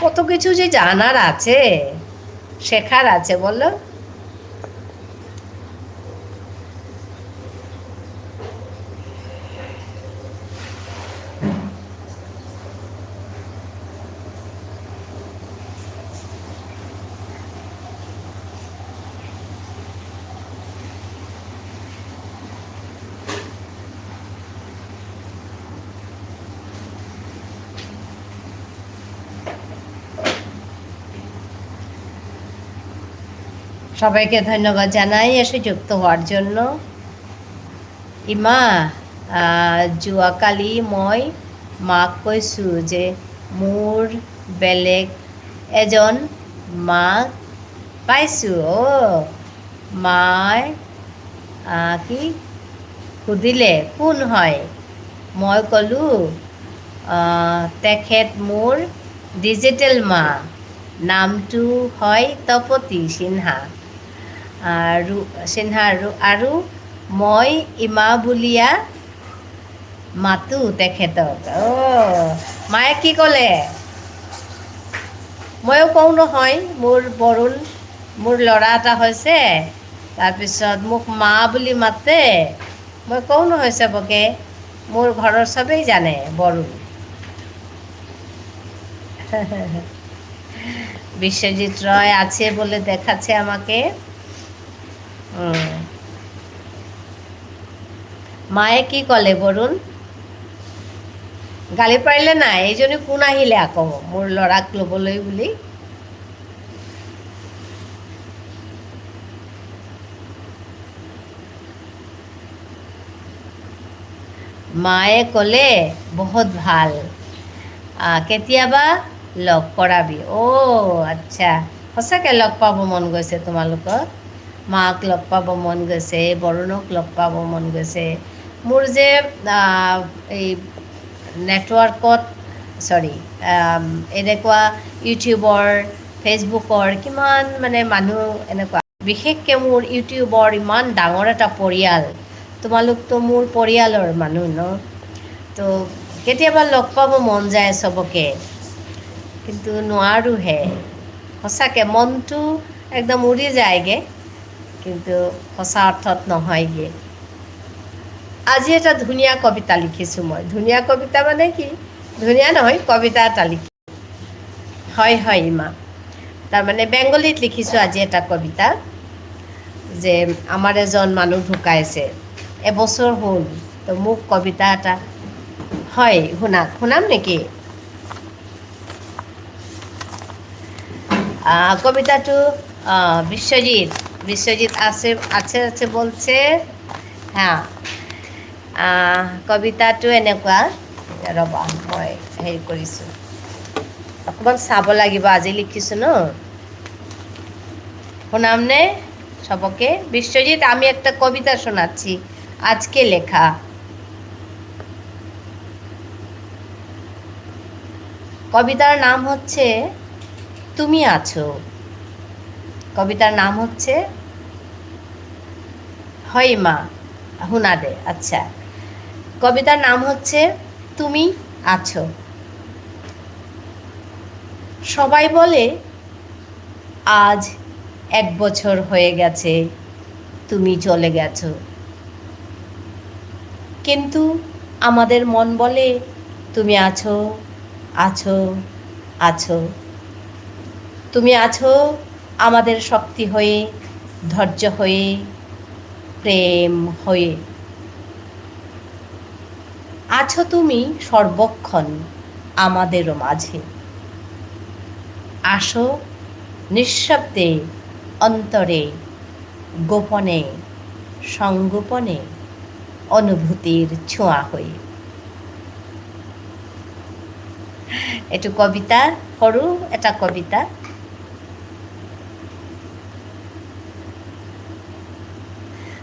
কত কিছু যে জানার আছে, শেখার আছে, বলো? সবাইকে ধন্যবাদ জানাই এসে যুক্ত হওয়ার জন্য। ইমা, আহ, যোৱাকালি মই মাক কৈছো যে মোৰ বেলেগ এজন মাক পাইছো। অ, মায়ে, আহ, কি সুধিলে, "কোন হয়?" মই ক'লো, আহ, "তেখেত মোৰ ডিজিটেল মা, নামটো হয় তপতি সিনহা আৰু, সিনহা আৰু, আৰু মই ইমা বুলিয়া মাতো তেখেতক।" অ, মায়ে কি ক'লে? ময়ো কওঁ নহয়, মোৰ বৰুণ, মোৰ ল'ৰা এটা হৈছে, তাৰপিছত মোক মা বুলি মাতে। মই কওঁ নহয় চবকে, মোৰ ঘৰৰ চবেই জানে বৰুণ। বিশ্বজিৎ ৰয় আছে বলে দেখাচ্ছে আমাকে। উম। মায়ে কি ক'লে বৰুণ? গালি পাৰিলে নাই? এইজনী কোন আহিলে আকৌ মোৰ ল'ৰাক ল'বলৈ বুলি? মায়ে ক'লে, "বহুত ভাল। আহ, কেতিয়াবা লগ কৰাবি।" অ, আচ্ছা। সঁচাকে লগ পাব মন গৈছে তোমালোকৰ? মাক লগ পাব মন গৈছে, বৰুণক লগ পাব মন গৈছে। মোৰ যে, আহ, এই নেটৱৰ্কত, চৰি, আম, এনেকুৱা YouTubeৰ, Facebookৰ কিমান মানে মানুহ এনেকুৱা। বিশেষকে মোৰ YouTubeৰ ইমান ডাঙৰ এটা পৰিয়াল, তোমালোকতো মোৰ পৰিয়ালৰ মানুহ ন, তো কেতিয়াবা লগ পাব মন যায় চবকে, কিন্তু নোৱাৰোঁহে। সঁচাকে মনটো একদম উৰি যায়গে, কিন্তু সঁচা অৰ্থত নহয়গে। আজি এটা ধুনীয়া কবিতা লিখিছোঁ মই। ধুনীয়া কবিতা মানে কি? ধুনীয়া নহয়, কবিতা এটা লিখি হয়, হয়, ইমা। তাৰমানে বেংগলীত লিখিছোঁ আজি এটা কবিতা, যে আমাৰ এজন মানুহ ঢুকাইছে, এবছৰ হ'ল, তো মোক কবিতা এটা, হয়, শুনা, শুনাম নেকি? আহ, কবিতাটো, আহ, বিশ্বজিৎ, বিশ্বজিৎ আছে, আছে, আছে বলছে। হা। আহ, কবিতাটো এনেকুৱা, ৰ'বা, মই হেৰি কৰিছোঁ। অকণমান চাব লাগিব, আজি লিখিছোঁ ন। শুনাম নে সবকে? বিশ্বজিৎ, আমি একটা কবিতা শোনাচ্ছি, আজকে লেখা। কবিতার নাম হচ্ছে তুমি আছো। কবিতার নাম হচ্ছে, হয় মা, হুনা দে, আচ্ছা। কবিতার নাম হচ্ছে তুমি আছো। সবাই বলে আজ এক বছর হয়ে গেছে তুমি চলে গেছো, কিন্তু আমাদের মন বলে তুমি আছো, আছো, আছো। তুমি আছো আমাদের শক্তি হয়ে, ধৈর্য হয়ে, প্রেম হয়ে। আছো তুমি সর্বক্ষণ আমাদেরও মাঝে। আসো নিঃশব্দে, অন্তরে, গোপনে, সংগোপনে অনুভূতির ছোঁয়া হয়ে। এইটো কবিতা, সৰু এটা কবিতা।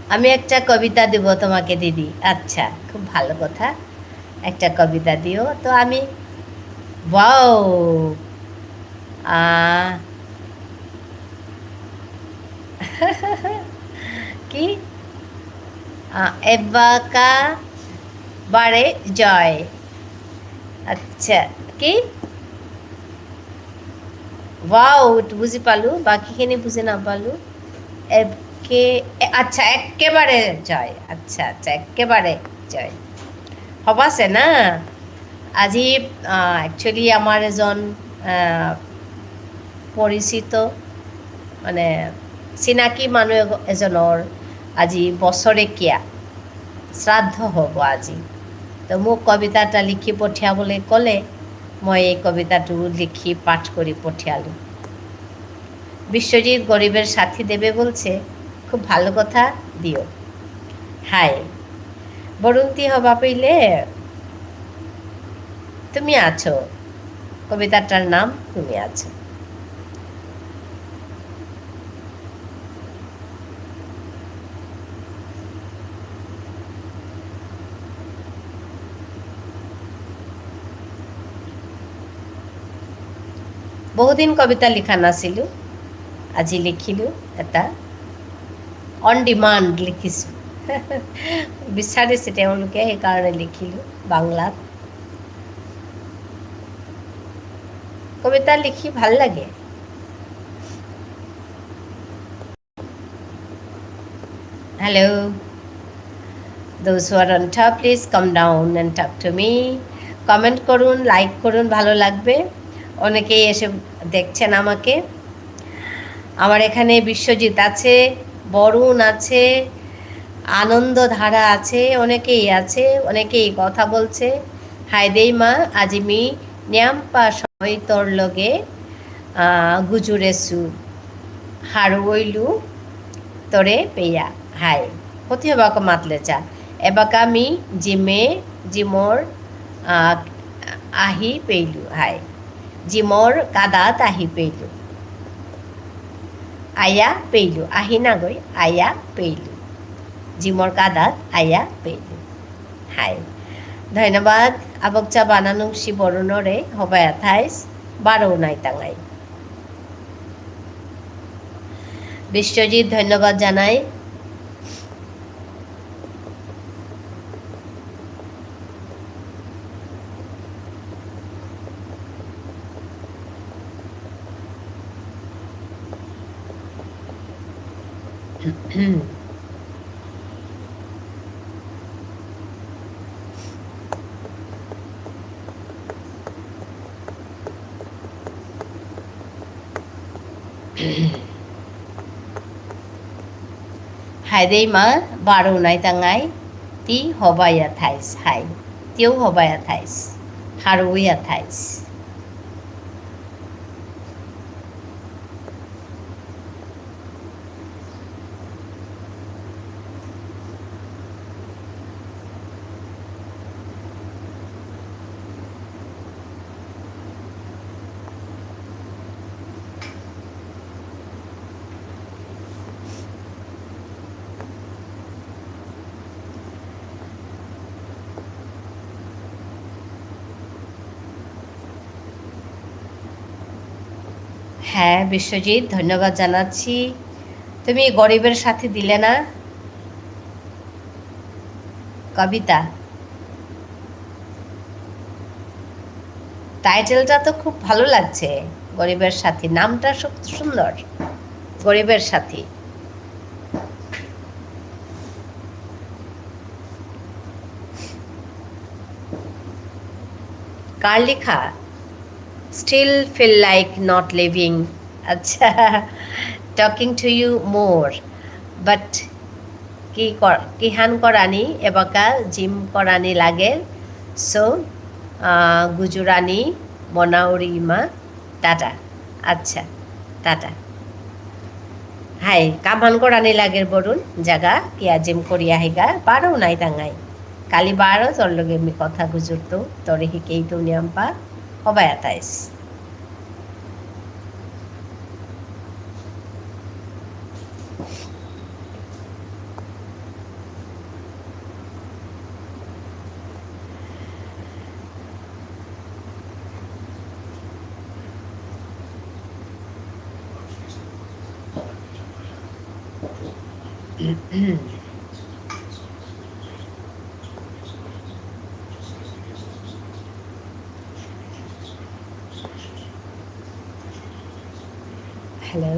আমি একটা কবিতা দিব তোমাকে দিদি। আচ্ছা, খুব ভালো কথা। একটা কবিতা দিও। তো আমি, wow, আহ, কি? আহ, এবাকা বারে জয়। আচ্ছা, কি? Wow, বুজি পালো, বাকীখিনি বুজি নাপালো। একে-, এ-, আচ্ছা, একেবাৰে জয়। আচ্ছা, আচ্ছা, একেবাৰে জয়। হবাছে না? আজি, আহ, actually আমাৰ এজন, আহ, পৰিচিত, মানে, চিনাকি মানুহ এগ-, এজনৰ আজি বছৰেকীয়া শ্ৰাদ্ধ হ'ব আজি। তো মোক কবিতা এটা লিখি পঠিয়াবলৈ ক'লে, মই এই কবিতাটো লিখি পাঠ কৰি পঠিয়ালোঁ। বিশ্বজিৎ গরিবের সাথী দেবে বলছে, খুব ভালো কথা, দিও। হাই, বরুন্তি হবা পেইলে তুমি আছো, কবিতাটার নাম তুমি আছো। বহুদিন কবিতা লিখা নাছিলো, আজি লিখিলো এটা। On demand লিখিছো। বিচাৰিছে তেওঁলোকে, সেইকাৰণে লিখিলো বাংলাত। কবিতা লিখি ভাল লাগে। Hello. Those who are on top, please come down and talk to me. Comment করুন, like করুন, ভালো লাগবে। অনেকেই এসে দেখছেন আমাকে। আমার এখানে বিশ্বজিৎ আছে, বরুণ আছে, আনন্দ ধারা আছে, অনেকেই আছে, অনেকেই কথা বলছে। হাই দেই মা, আজি মি নিয়াম্পা সময় তোর লগে, আহ, গুজুরেসু। হারৌইলু তোরে পেয়া। হাই। কতি হবাক মাতলে চা। এবাকা মি জিমে, জিমর, আহ, আহি পেইলু। হাই। জিমর কাদাত আহি পেইলু। আয়া পেইলু। আহি নাগই, আয়া পেইলু। জিমর কাদাত আয়া পেইলু। হাই। ধন্যবাদ। আবকচা বানানুংসি বরুণরে হবায়া থাইস। বারো নাই তাঙাই। বিশ্বজিৎ, ধন্যবাদ জানাই। হাই দেই মা, বারো নাই তাঙাই, তি হবায়া থাইস, হাই, তিও হবায়া থাইস, হারুয়া থাইস। হ্যাঁ, বিশ্বজিৎ, ধন্যবাদ জানাচ্ছি। তুমি গরিবের সাথী দিলে না? কবিতা। টাইটেলটা তো খুব ভালো লাগছে, গরিবের সাথী। নামটা খুব সুন্দর, গরিবের সাথী। কার লেখা? Still feel like not living. আচ্ছা, talking to you more, but কি কর-, কিহান করানি, এবাকা জিম করানি লাগে। So, আহ, গুজুরানি মনাউরি ইমা, টাটা। আচ্ছা, টাটা। হাই, কামান করানি লাগের বরুণ, জাগা, কিয়া জিম করিয়া হিগা, বারো নাই তাঙাই। কালি বারো তোর লগে মি কথা গুজুরতো, তোরে হিকেই তো নিয়াম্পা, হবাই আতাইস। Hello.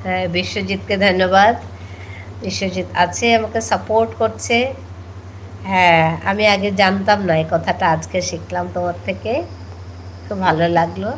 হ্যাঁ, বিশ্বজিৎকে ধন্যবাদ। বিশ্বজিৎ আছে, আমাকে সাপোর্ট করছে। হ্যাঁ, আমি আগে জানতাম না এই কথাটা, আজকে শিখলাম তোমার থেকে, খুব ভালো লাগলো।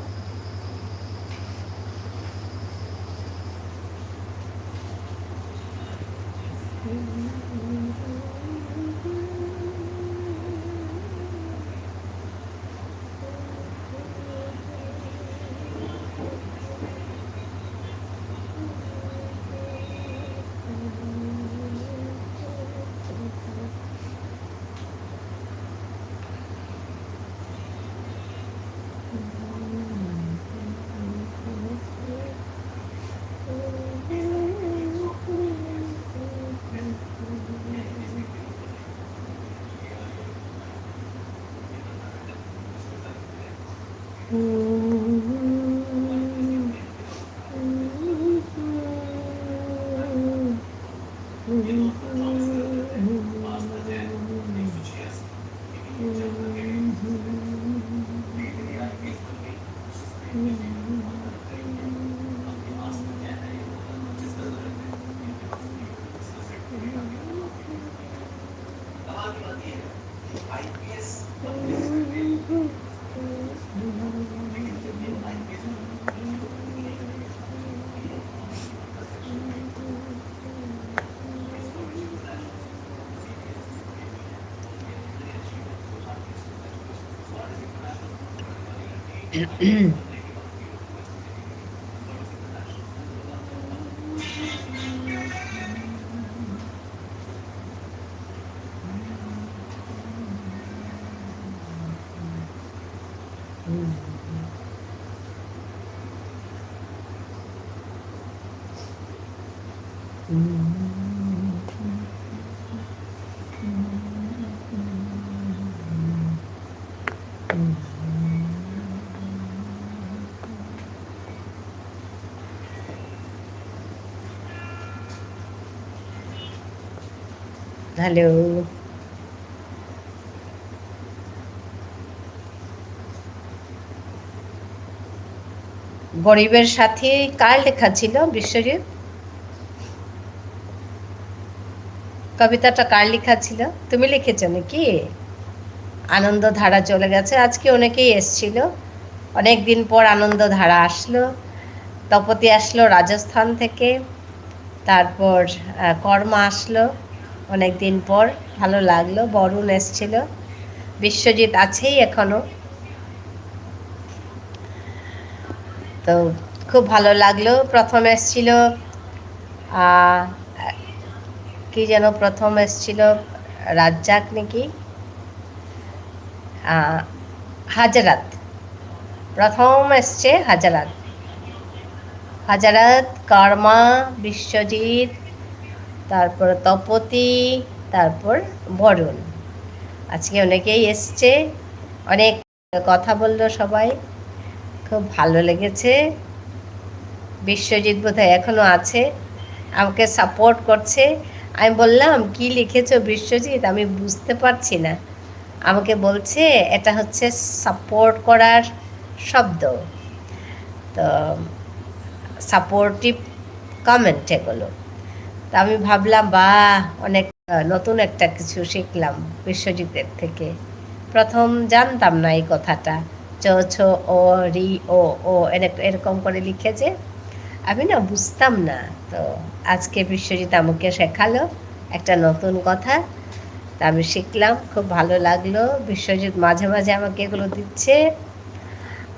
হ্যালো। গরিবের সাথী কার লেখা ছিল, বিশ্বজিৎ? কবিতাটা কার লেখা ছিল? তুমি লিখেছো নাকি? আনন্দধারা চলে গেছে। আজকে অনেকেই এসছিল, অনেক দিন পর আনন্দধারা আসলো। তপতি আসলো রাজস্থান থেকে, তারপর, আহ, কর্মা আসলো অনেক দিন পর, ভালো লাগলো। বরুণ এসছিল, বিশ্বজিৎ আছেই এখনো। তো খুব ভালো লাগলো। প্রথম এসছিল, আহ, কি যেন প্রথম এসছিল, রাজ্জাক নাকি? আহ, হাজারাত। প্রথম এসছে হাজারাত। হাজারাত, কর্মা, বিশ্বজিৎ, তারপর তপতি, তারপর বরুণ। আজকে অনেকেই এসছে, অনেক কথা বললো সবাই, খুব ভালো লেগেছে। বিশ্বজিৎ বোধহয় এখনো আছে, আমাকে সাপোর্ট করছে। আমি বললাম, "কি লিখেছো বিশ্বজিৎ? আমি বুঝতে পারছি না।" আমাকে বলছে, "এটা হচ্ছে সাপোর্ট করার শব্দ।" তো সাপোর্টিভ কমেন্ট এগুলো। তো আমি ভাবলাম, "বাহ, অনেক, আহ, নতুন একটা কিছু শিখলাম বিশ্বজিতের থেকে।" প্রথম জানতাম না এই কথাটা। চ, ছ, অ, রি, ও, ও, এনে-, এরকম করে লিখে যে আমি না বুঝতাম না। তো আজকে বিশ্বজিৎ আমাকে শেখালো একটা নতুন কথা। তা আমি শিখলাম, খুব ভালো লাগলো। বিশ্বজিৎ মাঝে মাঝে আমাকে এগুলো দিচ্ছে।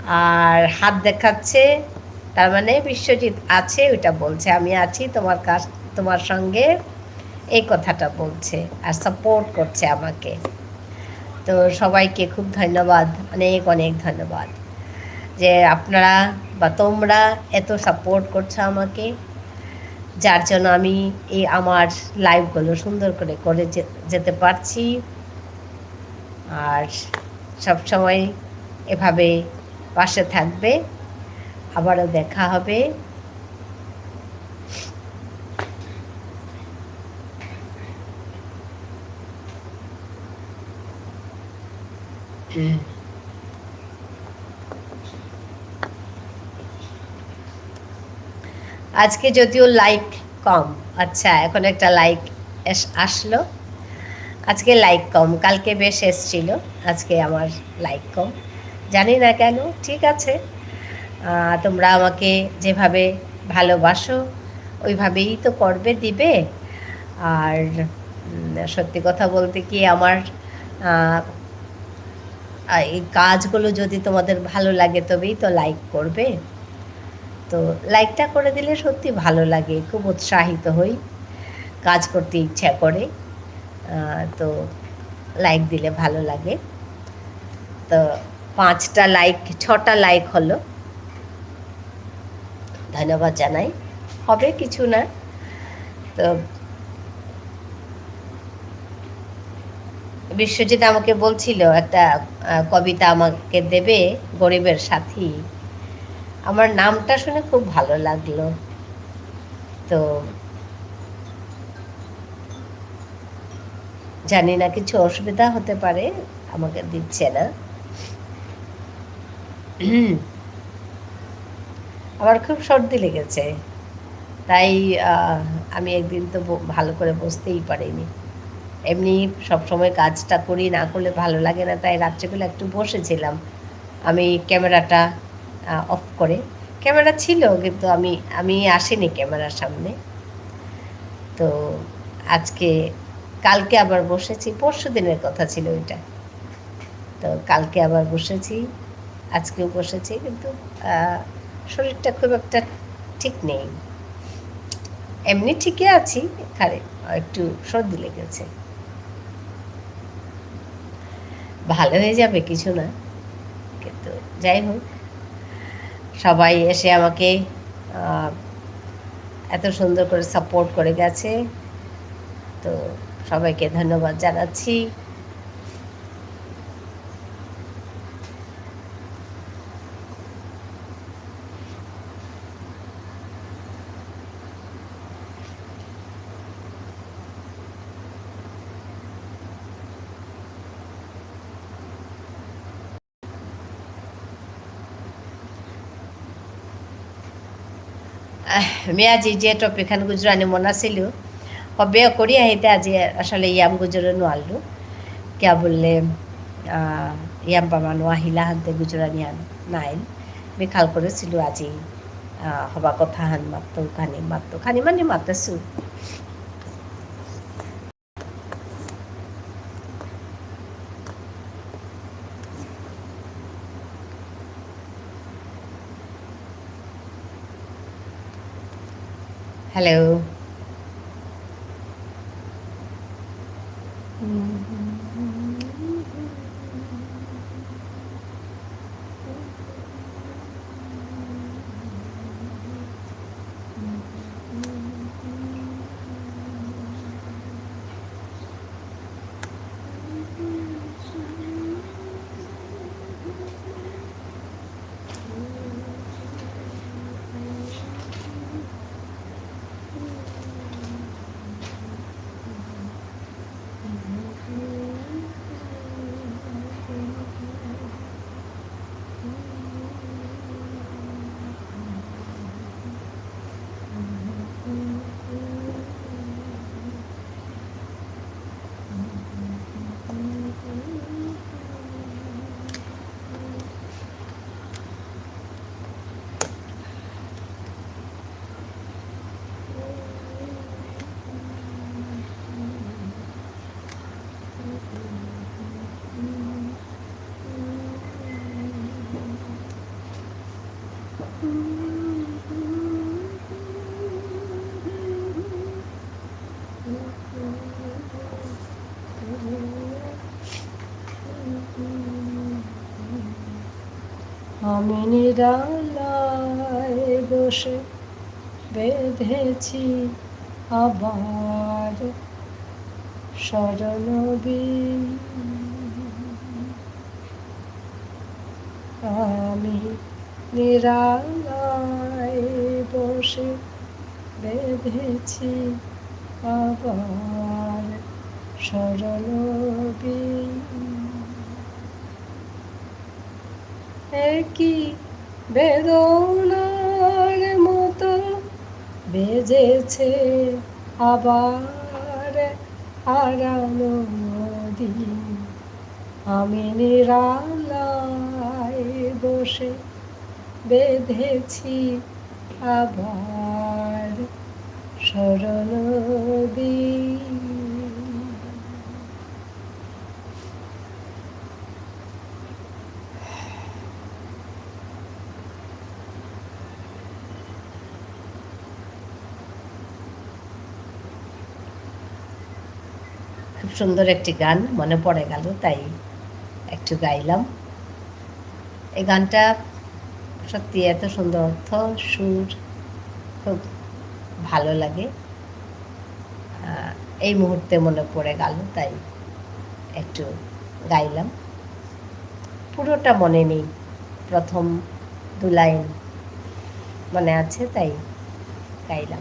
আর হাত দেখাচ্ছে, তার মানে বিশ্বজিৎ আছে, ওইটা বলছে, "আমি আছি তোমার কাছ-, তোমার সঙ্গে", এই কথাটা বলছে, আর সাপোর্ট করছে আমাকে। তো সবাইকে খুব ধন্যবাদ, অনেক অনেক ধন্যবাদ যে আপনারা বা তোমরা এত সাপোর্ট করছো আমাকে, যার জন্য আমি এই আমার লাইভগুলো সুন্দর করে করে যে-, যেতে পারছি। আর সবসময় এভাবে পাশে থাকবে। আবারও দেখা হবে। আজকে যদিও লাইক কম। আচ্ছা, এখন একটা লাইক এস-, আসলো। আজকে লাইক কম, কালকে বেশ এসছিল, আজকে আমার লাইক কম। জানি না কেন, ঠিক আছে। আহ, তোমরা আমাকে যেভাবে ভালোবাসো, ওইভাবেই তো করবে, দিবে। আর, উম, সত্যি কথা বলতে কি, আমার, আহ, আহ, এই কাজগুলো যদি তোমাদের ভালো লাগে, তবেই তো লাইক করবে। তো লাইকটা করে দিলে সত্যি ভালো লাগে, খুব উৎসাহিত হই, কাজ করতে ইচ্ছা করে। আহ, তো লাইক দিলে ভালো লাগে। তো পাঁচটা লাইক, ছটা লাইক হলো, ধন্যবাদ জানাই। হবে কিছু না। তো বিশ্বজিৎ আমাকে বলছিল একটা, আহ, কবিতা আমাকে দেবে, গরিবের সাথী। আমার নামটা শুনে খুব ভালো লাগলো। তো জানি না, কিছু অসুবিধা হতে পারে, আমাকে দিচ্ছে না। আমার খুব সর্দি লেগেছে, তাই, আহ, আমি একদিন তো ব-, ভালো করে বসতেই পারিনি। এমনি সবসময় কাজটা করি, না করলে ভালো লাগে না, তাই রাত্রেবেলা একটু বসেছিলাম আমি ক্যামেরাটা, আহ, অফ করে। ক্যামেরা ছিল, কিন্তু আমি, আমি আসিনি ক্যামেরার সামনে। তো আজকে, কালকে আবার বসেছি, পরশু দিনের কথা ছিল এটা। তো কালকে আবার বসেছি, আজকেও বসেছি, কিন্তু, আহ, শরীরটা খুব একটা ঠিক নেই। এমনি ঠিকই আছি, খালি একটু সর্দি লেগেছে। ভালো হয়ে যাবে, কিছু না। কিন্তু যাই হোক, সবাই এসে আমাকে, আহ, এত সুন্দর করে সাপোর্ট করে গেছে, তো সবাইকে ধন্যবাদ জানাচ্ছি। আহ, মি আজি যে টপিক খান গুজরানি মন আছিল, হবে করি আহিতে আজি আসলে ইয়াম গুজরে নোয়ারলু। কিয়া বুললে, আহ, ইয়াম পামা নোয়াহিলা হানতে গুজরানি আন নাইল। মি খাল করেছিল আজি, আহ, হবা কথা হান মাত্ত খানি, মাত্ত খানি মানে মাতেসু। Hello. আমি নিরালায় বসে বেঁধেছি আবার শরণবীণ। আমি নিরালায় বসে বেঁধেছি আবার শরণবীণ। একই বেদনার মতো বেজেছে আবার হারানো দিন। আমি নিরালায় বসে বেঁধেছি আবার শরণবীণ। খুব সুন্দর একটি গান মনে পড়ে গেল, তাই একটু গাইলাম। এই গানটা সত্যি এত সুন্দর অর্থ, সুর, খুব ভালো লাগে। আহ, এই মুহূর্তে মনে পড়ে গেল, তাই একটু গাইলাম। পুরোটা মনে নেই, প্রথম দু লাইন মনে আছে, তাই গাইলাম।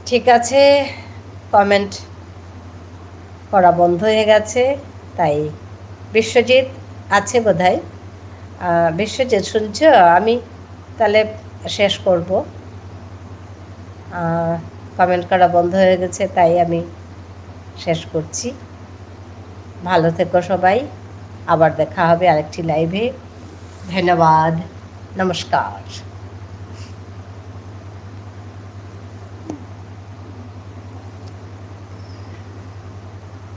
ঠিক আছে, comment করা বন্ধ হয়ে গেছে, তাই বিশ্বজিৎ আছে বোধহয়। আহ, বিশ্বজিৎ, শুনছো? আমি তাহলে শেষ করব। আহ, comment করা বন্ধ হয়ে গেছে, তাই আমি শেষ করছি। ভালো থেকো সবাই, আবার দেখা হবে আরেকটি live-এ। ধন্যবাদ, নমস্কার।